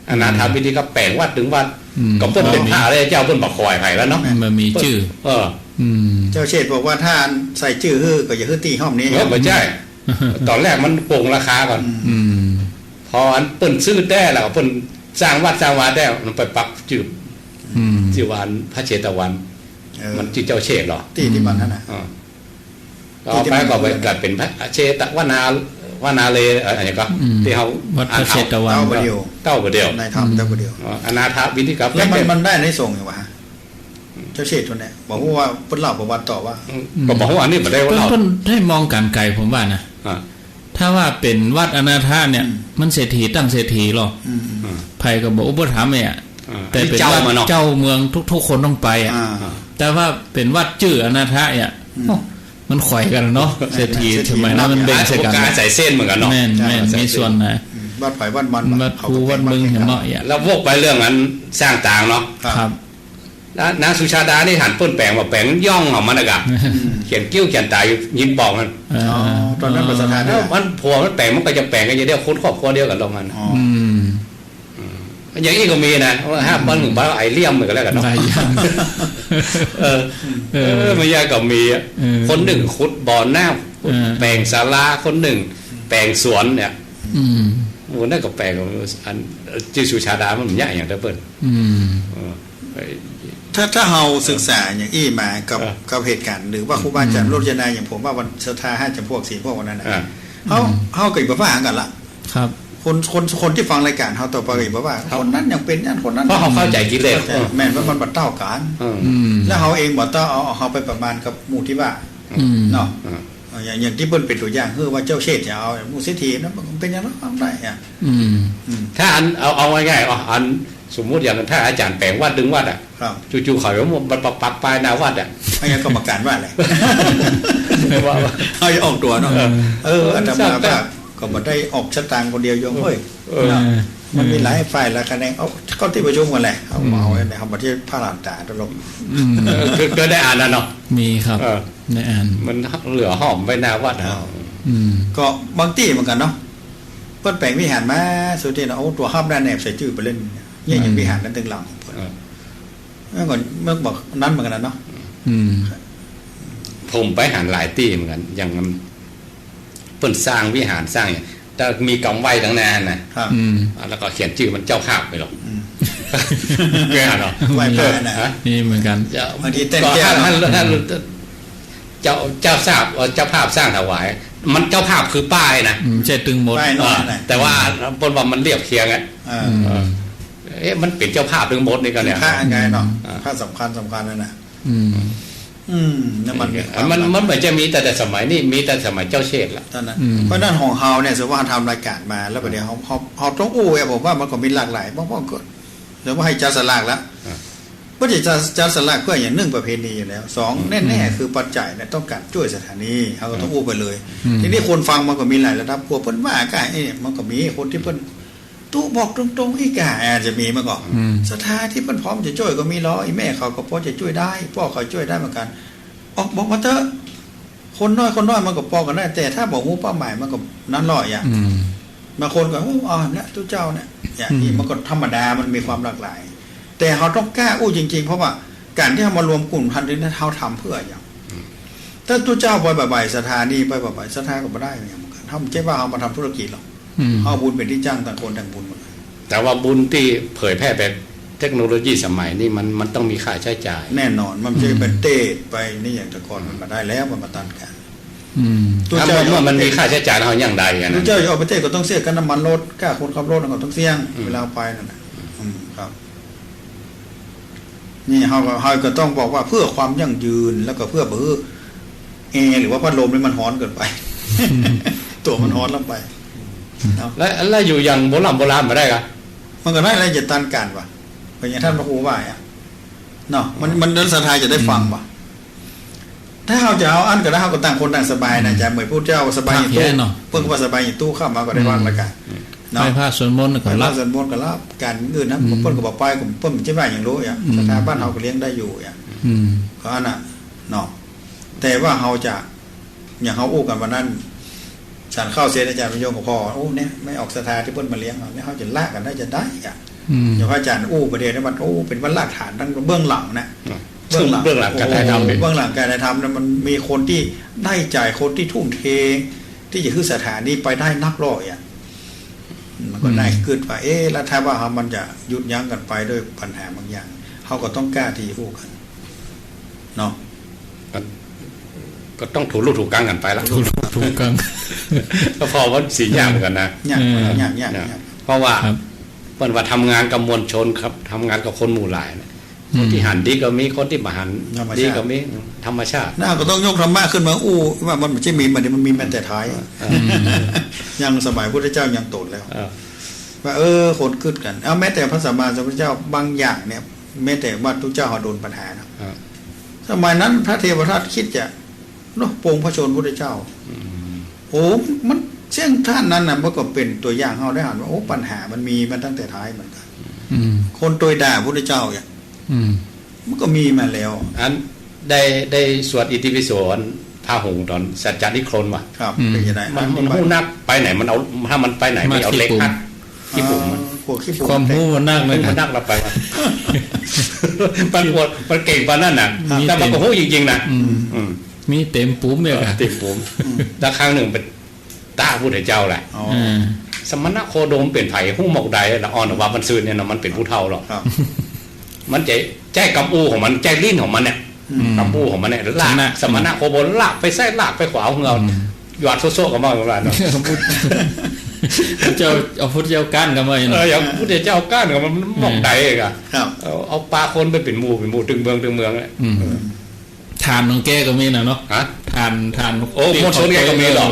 อนาถาบิณฑิกะแป๋งวัดตึงวัด อืม ก็เปิ้นเป๋นพระแล้ว เจ้าเปิ้นบ่ขอยใผแล้วเนาะ มันมีจื้อ เออ อืม เจ้าเชษฐ์บอกว่าถ้าใส่จื้อหื้อก็อย่าหื้อตี้ห้องนี้ เออ บ่ใจ้ ต๋อนแรกมันโกงราคาก่อน อืม อืม พออันเปิ้นซื้อแต๊แล้ว เปิ้นสร้างวัดสร้างวาแต๊ มันไปปักจื้อ อืม จื้อว่าพระเชตวัน เออ มันจื้อเจ้าเชษฐ์เหรอ ตี้ตี้มันนั่นน่ะ อ่า ต่อไปก็ไปกลายเป๋นพระเชตวนา วนาเล เอ่อ อันนี้ก็ อืม ตี้เฮา วัดพระเชตวัน เต้าบ่าเดี่ยว เต้าบ่าเดี่ยว ในธรรมเต้าบ่าเดี่ยว อ๋อ อนาถบิณฑิกะ แล้วมัน มันได้อานิสงส์หยังวะ เจ้าเชษฐ์คนเนี่ย บ่ฮู้ว่าเปิ้นเล่าประวัติต่อว่า อืม ก็บ่ฮู้ อันนี้บ่ได้ว่าเล่า เปิ้น เปิ้นได้มองก๋านไก๋ ผมว่านะ อ่า ถ้าว่าเป๋นวัดอนาถเนี่ย อืม มันเศรษฐีตั้งเศรษฐีหรอ อืม อืม ใผก็บ่อุปถัมภ์เนี่ย อ่า แต่เป๋นวัด อันนี้เจ้ามาเนาะ เจ้าเมืองทุกๆคนต้องไปอ่ะ อ่า แต่ว่าเป๋นวัดจื้ออนาถเนี่ย อืม โอ้ มันข่อยกั๋นเนาะ เศรษฐี เศรษฐี สมัยนั้นมันเบ่งใส่กั๋น ก็อาศัยเส้นเหมือนกั๋นเนาะ แม่น ใช่ แม่น อาศัยเส้น มีส่วนนะ อืม วัดไผวัดมัน วัดภูวัดเมือง เห็นบ่เนี่ย แล้ววกไปเรื่องอันสร้างตางเนาะ ครับ ครับ นะ นางสุชาดานี่หันเปิ้นแป๋งว่าแป๋งย่องของมันนะกะ อืม เขียนกิ้วเขียนต๋าอยู่หินปอกนั่น เออ อ๋อ ต๋อนนั้นบ่ศรัทธา เออ เด้อ มันผัวมันแป๋งมันก็จะแป๋งกั๋นอย่างเดียว คนครอบครัวเดียวกั๋นลงมัน อ๋อ อืม อืม อย่างอี้ก็มีนะ ว่าห้าปันหนึ่งปันไอ้เลี่ยมมันก็แล้วกั๋นเนาะ หลายอย่าง เออ เออ เออ มันยากก็มีอะ เออ คนนึ่งขุดบ่อน้ำ เออ แป๋งศาลา คนนึ่งแป๋งสวนเนี่ย อืม โอ้ นั่นก็แป๋ง อัน จื้อสุชาดามันยากอย่างเดียวเปิ้น อืม เออ ถ้า ถ้าเฮาศึกษาอย่างอี้มากับ เออ กับเหตุก๋ารณ์ หรือว่าครูบาอาจ๋ารย์ อืม โรจนา อย่างผมว่าวันศรัทธาห้าจำพวก สี่พวกวันนั้นน่ะ อ่า เฮา อืม เฮาก็บ่ว่ากั๋นละ ครับ คน คน คนตี้ฟังรายก๋ารณ์เฮาต่อไปก็บ่ว่า ครับ คนนั้นยังเป๋นอย่างนั้น คนนั้น เพราะเฮาเข้าใจ๋กิเลส เข้าใจ๋ เออ แม่นว่ามันบ่เต้ากั๋น เออ อืม แล้วเฮาเองบ่ต้องเอา เอาเฮาไปประมาณกับหมู่ตี้ว่า อืม เนาะ เออ เออ อย่าง อย่างตี้เปิ้นเป๋นตั๋วอย่าง คือว่าเจ้าเชษฐ์จะเอาหมู่เศรษฐีนะ มันเป๋นอย่างนั้น ทำได้อะ อืม อืม ถ้าอัน เอา เอาง่ายๆ อ่ะ อันสมมุติอย่างถ้าอาจ๋ารย์แป๋งวัดตึงวัดอ่ะ ครับ จู่ๆ เขาจะมาปัก ปักป้ายหน้าวัดอ่ะ อันนี้กรรมการว่าอะไร ว่า ว่า เขาจะออกตั๋วเนาะ เออ เออ อาตมา เออ ว่าก็บ่ได้ออกสตางค์คนเดียวโยมเอ้ย เออ เนาะ มันมีหลายฝ่ายหลายแขนง เอาเข้าตี้ประชุมกั๋นแหละ เอา อืม เอาไว้ในคำบันทึกพระหลานตาตลก อืม เออ คือ คือได้อ่านแล้วเนาะ มีครับ เออ ได้อ่าน มันเหลือห้องไว้หน้าวัดอ่ะ อ๋อ อืม ก็บางตี้เหมือนกั๋นเนาะ เปิ้นแป๋งวิหารมาสุดตี้เนาะ เอาตั๋วฮับหน้าแนบใส่จื้อไปเล่น เนี่ย อย่าง อืม วิหารนั้นตึงหลังของเปิ้น เออ แล้วก็เมื่อบอกนั้นเหมือนกั๋นนะเนาะ อืม ผมไปหันหลายตี้เหมือนกั๋น อย่างเปิ้นสร้างวิหารสร้างอย่าง แต่มีกำไหว้ตังหน้าน่ะ ครับ อืม อ่ะ แล้วก็เขียนจื้อมันเจ้าภาพไปหรอก อืม เคยหันหรอ ไหว้พระน่ะ ฮะ มีเหมือนกั๋น เจ้า บางทีเต้นแก้ว ก็หัน หัน หัน เจ้า เจ้าทราบ เอ่อ เจ้าภาพสร้างถวาย มันเจ้าภาพคือป้ายนะ อืม ใจ้ตึงหมด ป้ายน้อยน่ะ อ่า แต่ว่าเปิ้นว่ามันเรียบเคียงอะ อ่า อืม เออ เอ๊ะ มันเป๋นเจ้าภาพตึงหมดนี่ก่อเนี่ย พระไงเนาะ อ่า พระสำคัญสำคัญนั่นน่ะ อืม อืม นั่นมันมีความ มัน มันเหมือนจะมีแต่ แต่สมัยนี้ มีแต่สมัยเจ้าเชษฐละ เต้านั้น อืม เพราะนั้นของเฮาเนี่ย สมมุติว่าเฮาทำรายก๋านมา แล้วบัดนี้เฮา เฮา เฮาต้องอู้อะ ผมว่ามันก็มีหลากหลาย บางคนก็ สมมุติว่าหื้อจับสลากละ อ่า บ่ใจ้จับ จับสลากเปื้อหยัง นึ่งประเพณีอยู่แล้ว สอง อืม แน่ๆ คือปัจจัยเนี่ยต้องก๋านจ้วยสถานี เฮาก็ต้องอู้ไปเลย อืม ทีนี้คนฟังมันก็มีหลายระดับ กั๋วเปิ้นว่าก้า เอ๊ะ มันก็มีคนตี้เปิ้นตุ๊บอกตรงๆ อี้ก้า อาจจะมีมาก่อน อืม ศรัทธาตี้เปิ้นพร้อมจะจ้วยก็มีลอ อี้แม่เขาก็ปอจะจ้วยได้ ป้อเขาจ้วยได้เหมือนกั๋น ออกบอกมาเต๊อะ คนน้อยคนน้อยมันก็ปอกั๋นได้ แต่ถ้าบ่ฮู้เป้าหมายมันก็นั้นลอยอะ อืม บางคนก็ โอ้ เอาละ ตุ๊เจ้าเนี่ย อย่างนี้ อืม มันก็ธรรมดา มันมีความหลากหลาย แต่เฮาต้องก้าอู้จริงๆ เพราะว่าก๋านตี้เฮามารวมกลุ่มหั้นนี่ เฮาทำเปื้อหยัง อืม ถ้าตุ๊เจ้าไปบ่ายๆ ศรัทธานี่ไปบ่ายๆ ศรัทธาก็บ่ได้เหมือนกั๋น เฮาบ่ใจ้ว่าเฮามาทำธุรกิจหรอก อืม เฮาบุญเป๋นตี้จ้าง ต่างคนต่างบุญเหมือนกั๋น แต่ว่าบุญตี้เผยแพร่แบบเทคโนโลยีสมัยนี้มัน มันต้องมีค่าใจ๊จ่าย แน่นอน มันจะ อืม ไปเตะไปนี่อย่างแต่ก่อนมันบ่ได้แล้ว มันบ่ตันกั๋น อืม ตุ๊เจ้า ถ้าเมื่อ เมื่อมันมีค่าใจ๊จ่าย เฮายังได้อะนะ ตุ๊เจ้าจะออกไปเตะก็ต้องเสียค่าน้ำมันรถ ค่าคนขับรถก็ต้องเสีย อืม เวลาไปนั่นน่ะ อืม ครับ นี่เฮาก็ เฮาก็ต้องบอกว่าเพื่อความยั่งยืน แล้วก็เพื่อบ่หื้อแอร์หรือว่าพัดลมนี่มันฮ้อนเกินไป ตั๋วมันฮ้อนลงไป เนาะ แล้ว แล้วอยู่อย่างโบร่ำโบราณบ่ได้กะ มันก็ได้แล้วจะตันกั๋นวะ เป๋นอย่างต้านพระครูว่าอะ เนาะ มัน มันศรัทธาจะได้ฟังวะ อืม ถ้าเฮาจะเอาอั้นก็ได้ เฮาก็ต่างคนต่างสบายนะ อืม อาจารย์ เหมือนพุทธเจ้าสบายอยู่ตู้ พักแค่เนาะ เปิ้นก็ว่าสบายอยู่ตู้ เข้ามาก็ได้ อืม ว่างแล้วกั๋น อืม เนาะ ไหว้พระสวดมนต์ก็หลับ ไหว้พระสวดมนต์ก็หลับ ก๋านอื่นนะ อืม เปิ้นก็บ่ไป ก็เปิ้นจะว่าหยังโลอะ อืม ศรัทธาบ้านเฮาก็เลี้ยงได้อยู่อะ อืม ก็อั้นน่ะ เนาะ แต่ว่าเฮาจะ อย่างเฮาอู้กั๋นวันนั้น ฉันข้าวเสร็จ อาจารย์พยงก็ผ่อ โอ้ เนี่ย ไม่ออกศรัทธาตี้เปิ้นมาเลี้ยงเฮา เนี่ย เฮาจะละกั๋นได้จะได้อะ อืม อย่างพระอาจารย์อู้ประเดี๋ยวนี้มัน โอ้ เป๋นวันรากฐานตังเบื้องหลังนะ อ่ะ เบื้องหลัง เบื้องหลังก๋านถ่ายทำ โอ้โห เนี่ย เบื้องหลังก๋านถ่ายทำนะ มันมีคนตี้ได้ใจ๋ คนตี้ทุ่มเท ตี้จะหื้อศรัทธานี่ไปได้นักลอยอะ มันก็ได้ อืม กึ๊ดว่า เอ๊ะ แล้วถ้าว่าเฮามันจะหยุดยั้งกั๋นไปด้วยปัญหาบางอย่าง เฮาก็ต้องก้าตี้จะอู้กั๋น เนาะ ก็ ก็ต้องถูกลู่ถูกกังกั๋นไปละ ถูกลู่ถูกกัง ก็พอว่าสิยากเหมือนกั๋นนะ ยาก เออ ยาก ยาก นะ ยาก เพราะว่า ครับ เปิ้นว่าทำงานกับมวลชนครับ ทำงานกับคนหมู่หลายนะ อืม คนตี้หันดีก็มี คนตี้บ่หัน ธรรมชาติ ดีก็มี ธรรมชาติ น่ะ ก็ต้องยกธรรมะขึ้นมาอู้ ว่ามันบ่ใจ้มี มัน มันมีมาแต่ท้าย เออ อืม ยังสมัยพุทธเจ้ายังโตนแล้ว เออ ว่า เออ คนกึ๊ดกั๋น เอา แม้แต่พระสัมมาสัมพุทธเจ้าบางอย่างเนี่ย แม้แต่ว่าตุ๊เจ้าเฮาโดนปัญหานะ อ่า สมัยนั้นพระเทวทัตคิดจะ เนาะ ปลงพระชนม์พุทธเจ้า อืม โอ้ มัน เสี้ยงต้านนั้นน่ะ มันก็เป๋นตั๋วอย่างเฮาได้หันว่า โอ้ ปัญหามันมีมาตั้งแต่ท้ายเหมือนกั๋น อืม คนตวยด่าพุทธเจ้าเนี่ย อืม มันก็มีมาแล้ว อันได้ ได้สวดอิติปิโสอันพระหงส์ต๋อนสัจจานิครนวะ ครับ อืม เป๋นยังไง มัน มันฮู้นักไปไหน มันเอา ถ้ามันไปไหน มันเอาเหล็กหัก ขี้ปุ๋มมัน อ๋อ พวกขี้ปุ๋ม ความฮู้มันนักเลยนะ มันนักละไปวะ มันปวด มันเก่งปานนั้นน่ะ มี แต่มันก็ฮู้จริงๆ นะ อืม อืม มีเต๋มปุ๋มเนี่ย เออ ค่ะ เต๋มปุ๋ม อืม แล้วครั้งนึ่งเป๋นต๊ะพุทธเจ้าแหละ อ๋อ อืม สมณะโคดมเป๋นใผ ฮู้หมกใด ละอ่อนว่ามันซื่นเนี่ยนะ มันเป๋นผู้เฒ่าหรอก ครับ มันจะใจ๊กำอู้ของมัน ใจ๊ลิ้นของมันเนี่ย อืม กำอู้ของมันเนี่ย ลาก ชนะ สมณะโคดมลากไปซ้าย ลากไปขวา เอาเหงือ อืม หยอดโซะๆ กับมันประมาณนั้น พุทธเจ้า เอาพุทธเจ้าก้านกับมัน เออ อย่างพุทธเจ้าก้านกับมัน อืม หมกใดกะ ครับ เอา เอาปาคนไปเป๋นหมู่ เป๋นหมู่ ตึงเมือง ตึงเมืองเนี่ย อืม ถ่านของแกก็มีน่ะเนาะ ฮะ ถ่าน ถ่าน โอ้ มวลชนแกก็มีเหรอ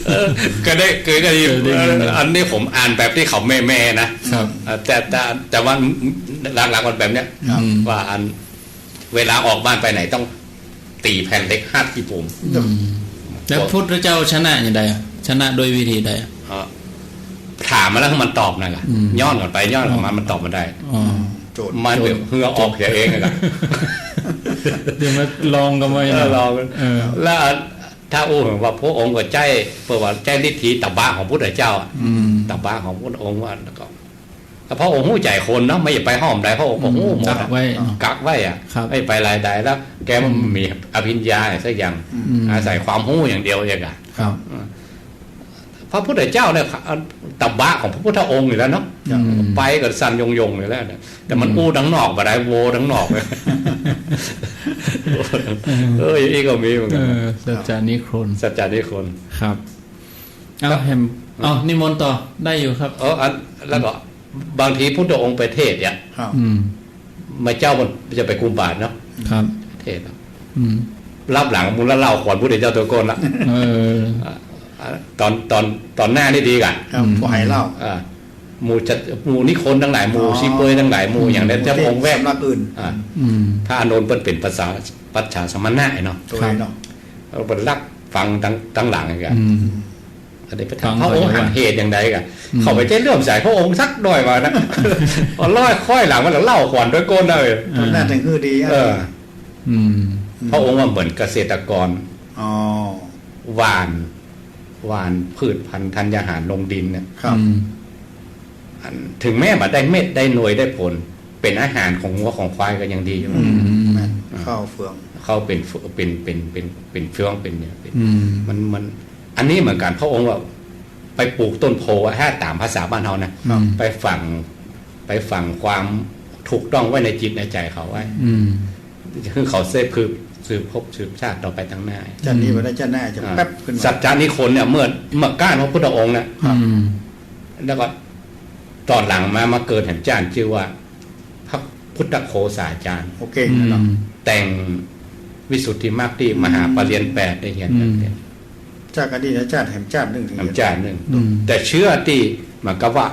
เออ ก็ได้ เคยได้ยิน เคยได้ยิน เออ อันนี้ผมอ่านแบบตี้เขาแม่ๆ นะ ครับ เออ แต่ แต่ แต่ว่าหลักๆ มันแบบเนี้ย ครับ อืม ว่าอัน เวลาออกบ้านไปไหนต้อง ตี๋แผ่นเหล็กหักขี้ปุ๋ม อืม แล้วพุทธเจ้าชนะอย่างใดอะ ชนะด้วยวิธีใดอะ เอ่อ ถามมาแล้วมันตอบนะกะ อืม ย้อนกลับไปย้อนกลับมา อ๋อ มันตอบบ่ได้ อ๋อ โจทย์ มันเป๋น โจทย์ เหงือออกเสียเองอะกะ เดี๋ยวมาลองกับมัน เออ ลอง เออ แล้วถ้าอู้ว่าพระองค์ก็ใจ๊ เปิ้นว่าใจ๊ฤทธีตบะของพุทธเจ้าอะ อืม ตบะของพุทธองค์ว่า แล้วก็ แต่พระองค์ฮู้ใจ๋คนเนาะ ไม่ไปห้อมใด พระองค์ก็ฮู้หมดอะ อืม กั๊กไว้เนาะ กั๊กไว้อะ ครับ ไม่ไปลายใด แล้วแก อืม มีอภิญญาสักอย่าง อืม อาศัยความฮู้อย่างเดียวเองอะ ครับ อืม พระพุทธเจ้าเนี่ย ตบะของพระพุทธองค์อยู่แล้วเนาะ อืม ไปก็สั่นยงๆ อยู่แล้วเนี่ย แต่มัน อืม อู้ตังนอกบ่ได้ โวตังนอกเลย อืม เออ อย่างนี้ก็มีเหมือนกั๋นนะ เออ สัจจานิครน สัจจานิครน ครับ เอา แหม เอ้า นิมนต์ต่อ ได้อยู่ครับ เออ อัน แล้วก็ บางทีพุทธองค์ไปเทศน์เนี่ย ครับ อืม แม่เจ้ามันจะไปกุมบาตรเนาะ ครับ เทศน์เนาะ อืม ลับหลังหมู่ละเล่าขวัญพุทธเจ้าตวยก้นละ เออ อ่ะ อ่ะ ต๋อน ต๋อน ต๋อนหน้านี่ดีก่ะ ครับ อืม ผู้ใหญ่เล่า อ่า หมู่จะ หมู่นิคนตังหลาย หมู่ อ๋อ ชีเปลือยตังหลาย หมู่ อืม อย่างนั้น หมู่ เจ้าองค์แวก สำนักอื่น อ่า อืม พระอานนท์เปิ้นเป๋นปัจจา ปัจจาสมณะเนาะ ตวยเนาะ ครับ เอาไปลักฟังตัง ตังหลังอีกอะ อืม อันนี้ไปถาม ฟัง พระองค์หันเหตุอย่างใดกะ อืม เขาบ่ใจ้เลื่อมใสพระองค์สักหน่อยว่านะ เอาร้อยค่อยหลังมันเล่าขวัญตวยก้นเลย อ่า ต๋อนหน้าถึงหื้อดีอะ เออ อืม พระองค์ว่าเหมือนเกษตรกร อ๋อ หว่าน หว่านพืชพันธุ์ธัญญาหารลงดินเนี่ย ครับ อืม อัน ถึงแม้บ่ได้เม็ดได้หน่วยได้ผล เป๋นอาหารของงัวของควายก็ยังดีอยู่ อืม แม่น อ่า ข้าวเฟือง ข้าวเป๋นเฟือง เป๋น เป๋น เป๋น เป๋นเฟือง เป๋นเนี่ย เป๋น อืม มัน มัน อันนี้เหมือนกั๋น พระองค์ว่าไปปลูกต้นโพธิ์อะ ถ้าต๋ามภาษาบ้านเฮานะ ครับ ไปฝัง ไปฝังความถูกต้องไว้ในจิตในใจ๋เขาไว้ อืม คือเขาจะสืบ สืบภพสืบชาติต่อไปตังหน้า จาตินี้บ่ได้จาติหน้าจะ อ่า แป๊บขึ้นมา สัจจานิคนเนี่ย เมื่อ เมื่อก้านพระพุทธองค์เนี่ย ครับ อืม แล้วก็ต๋อนหลังมา มาเกิดแหมจ้านจื้อว่า พระพุทธโฆษาจารย์ โอเค อืม เนาะ แต่งวิสุทธิมรรคตี้มหาปริญญาแปดได้เฮียน อืม จากอดีตจาติแหมจาตินึ่ง แหมจาตินึ่ง อืม แต่เจื้อตี้เหมือนกับว่า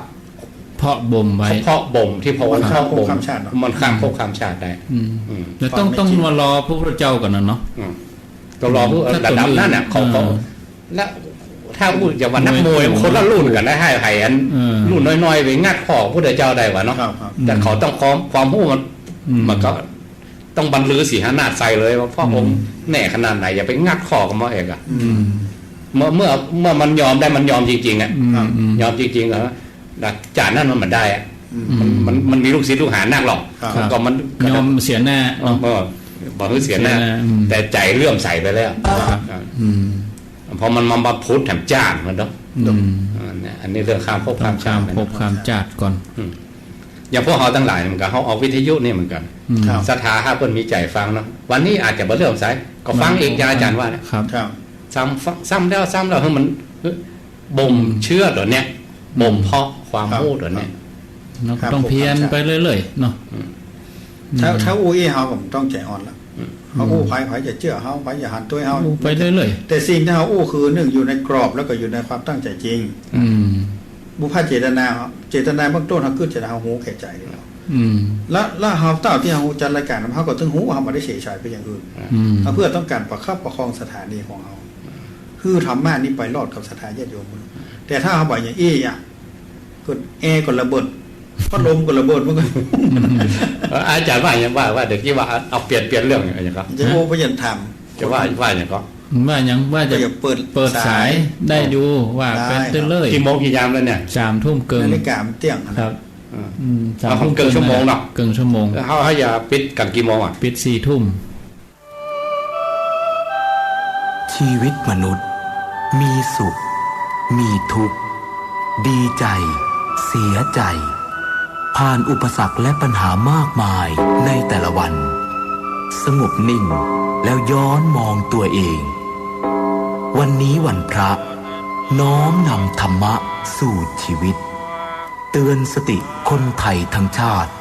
เพาะบ่มไว้ เพาะบ่มตี้พระองค์ มันข้ามภพข้ามชาติเนาะ เพาะบ่ม มันข้ามภพข้ามชาติได้ อืม อืม แล้วต้อง ต้องมารอพระพุทธเจ้าก่อนนะเนาะ อืม ต้องรอผู้ ถ้า ระดับนั้นน่ะ คนอื่น เขา เขา เออ และถ้าอู้จะว่านักมวย มวย คนละรุ่นกั๋นนะ หื้อหื้ออัน เออ รุ่นน้อยๆ ไปงัดข้อพระพุทธเจ้าได้วะเนาะ ครับ ครับ แต่เขาต้องความ ความฮู้มัน อืม มันก็ต้องบรรลือสีหนาฏใส่เลยว่าพระองค์ อืม แน่ขนาดไหน อย่าไปงัดข้อกับหมอเอกอะ อืม เมื่อ เมื่อ เมื่อมันยอมได้ มันยอมจริงๆ อะ อืม ครับ อืม ยอมจริงๆ เหรอ หลักจาตินั้นมันบ่ได้อะ อืม มัน มัน มันมีลูกศิษย์ลูกหานักหรอก ครับ ก็มัน ยอมเสียหน้า เออ บ่หื้อเสียหน้า เสียหน้า อืม แต่ใจ๋เลื่อมใสไปแล้ว ครับ อ่า อืม พอมันมา มาพุทธแถมจาติมันเนาะ อืม อ่า เนี่ย อันนี้เรื่องข้ามภพข้ามชาติ ข้ามภพข้ามจาติก่อน อืม อย่างพวกเฮาตังหลายเหมือนกั๋น เฮาออกวิทยุนี่เหมือนกั๋น อืม ครับ ศรัทธาถ้าเปิ้นมีใจ๋ฟังเนาะ วันนี้อาจจะบ่เลื่อมใส ก็ฟังอีก อย่างอาจ๋ารย์ว่าเนี่ย ครับ ครับ ซ้ำ ซ้ำแล้วซ้ำแล้ว หื้อมัน บ่มเจื้อตั๋วเนี้ย บ่มเพาะความฮู้ตั๋วเนี้ย ครับ แล้วก็ต้องเพียรไปเรื่อยๆ เนาะ อืม ถ้า อืม ถ้าอู้อี้เฮาก็บ่ต้องใจ๋อ่อนละ อืม เฮาอู้ใผ ใผจะเจื้อเฮา ใผจะหันตวยเฮา อู้ไปเรื่อยๆ แต่สิ่งตี้เฮาอู้คือนึ่งอยู่ในกรอบ แล้วก็อยู่ในความตั้งใจ๋จริง อืม บุพเจตนา เจตนาเบื้องต้นเฮากึ๊ดจะเฮาฮู้แก่ใจ๋แล้ว อืม แล้ว แล้วเฮาเต้าตี้เฮาจัดรายก๋าน เฮาก็ตึงฮู้ว่าเฮาบ่ได้เสไฉไปอย่างอื่น อืม เฮาเปื้อต้องก๋านประคับประคองสถานีของเฮา หื้อธรรมะนี้ไปรอดกับศรัทธาญาติโยม แต่ถ้าเฮาบ่อย่างอี้อะ เกิดแอร์ก็ระเบิด พัดลมก็ระเบิด มันก็ เออ อาจ๋ารย์ว่าหยัง ว่า ว่าเดี๋ยวกี้ว่าเอาเปลี่ยน เปลี่ยนเรื่องหยังก่อ จะโอ้ พระยันถาม จะว่า ว่าหยังก่อ ว่าหยัง ว่าจะ ก็อย่าเปิด เปิดสาย สาย ได้อยู่ ว่าไป ได้ครับ เรื่อยๆ กี่โมงกี่ยามแล้วเนี่ย สามทุ่มเกิ่ง นาฬิก๋ามันเตี้ยงขนาด ครับ อืม อืม สามทุ่ม เอาเกิ่งชั่วโมงเนาะ เกิ่งชั่วโมง เฮา เฮาจะปิดกั๋นกี่โมงอะ ปิดสี่ทุ่ม ชีวิตมนุษย์ มีสุข มีทุกข์ ดีใจ เสียใจ ผ่านอุปสรรคและปัญหามากมายในแต่ละวัน สงบนิ่งแล้วย้อนมองตัวเอง วันนี้วันพระ น้อมนำธรรมะสู่ชีวิต เตือนสติคนไทยทั้งชาติ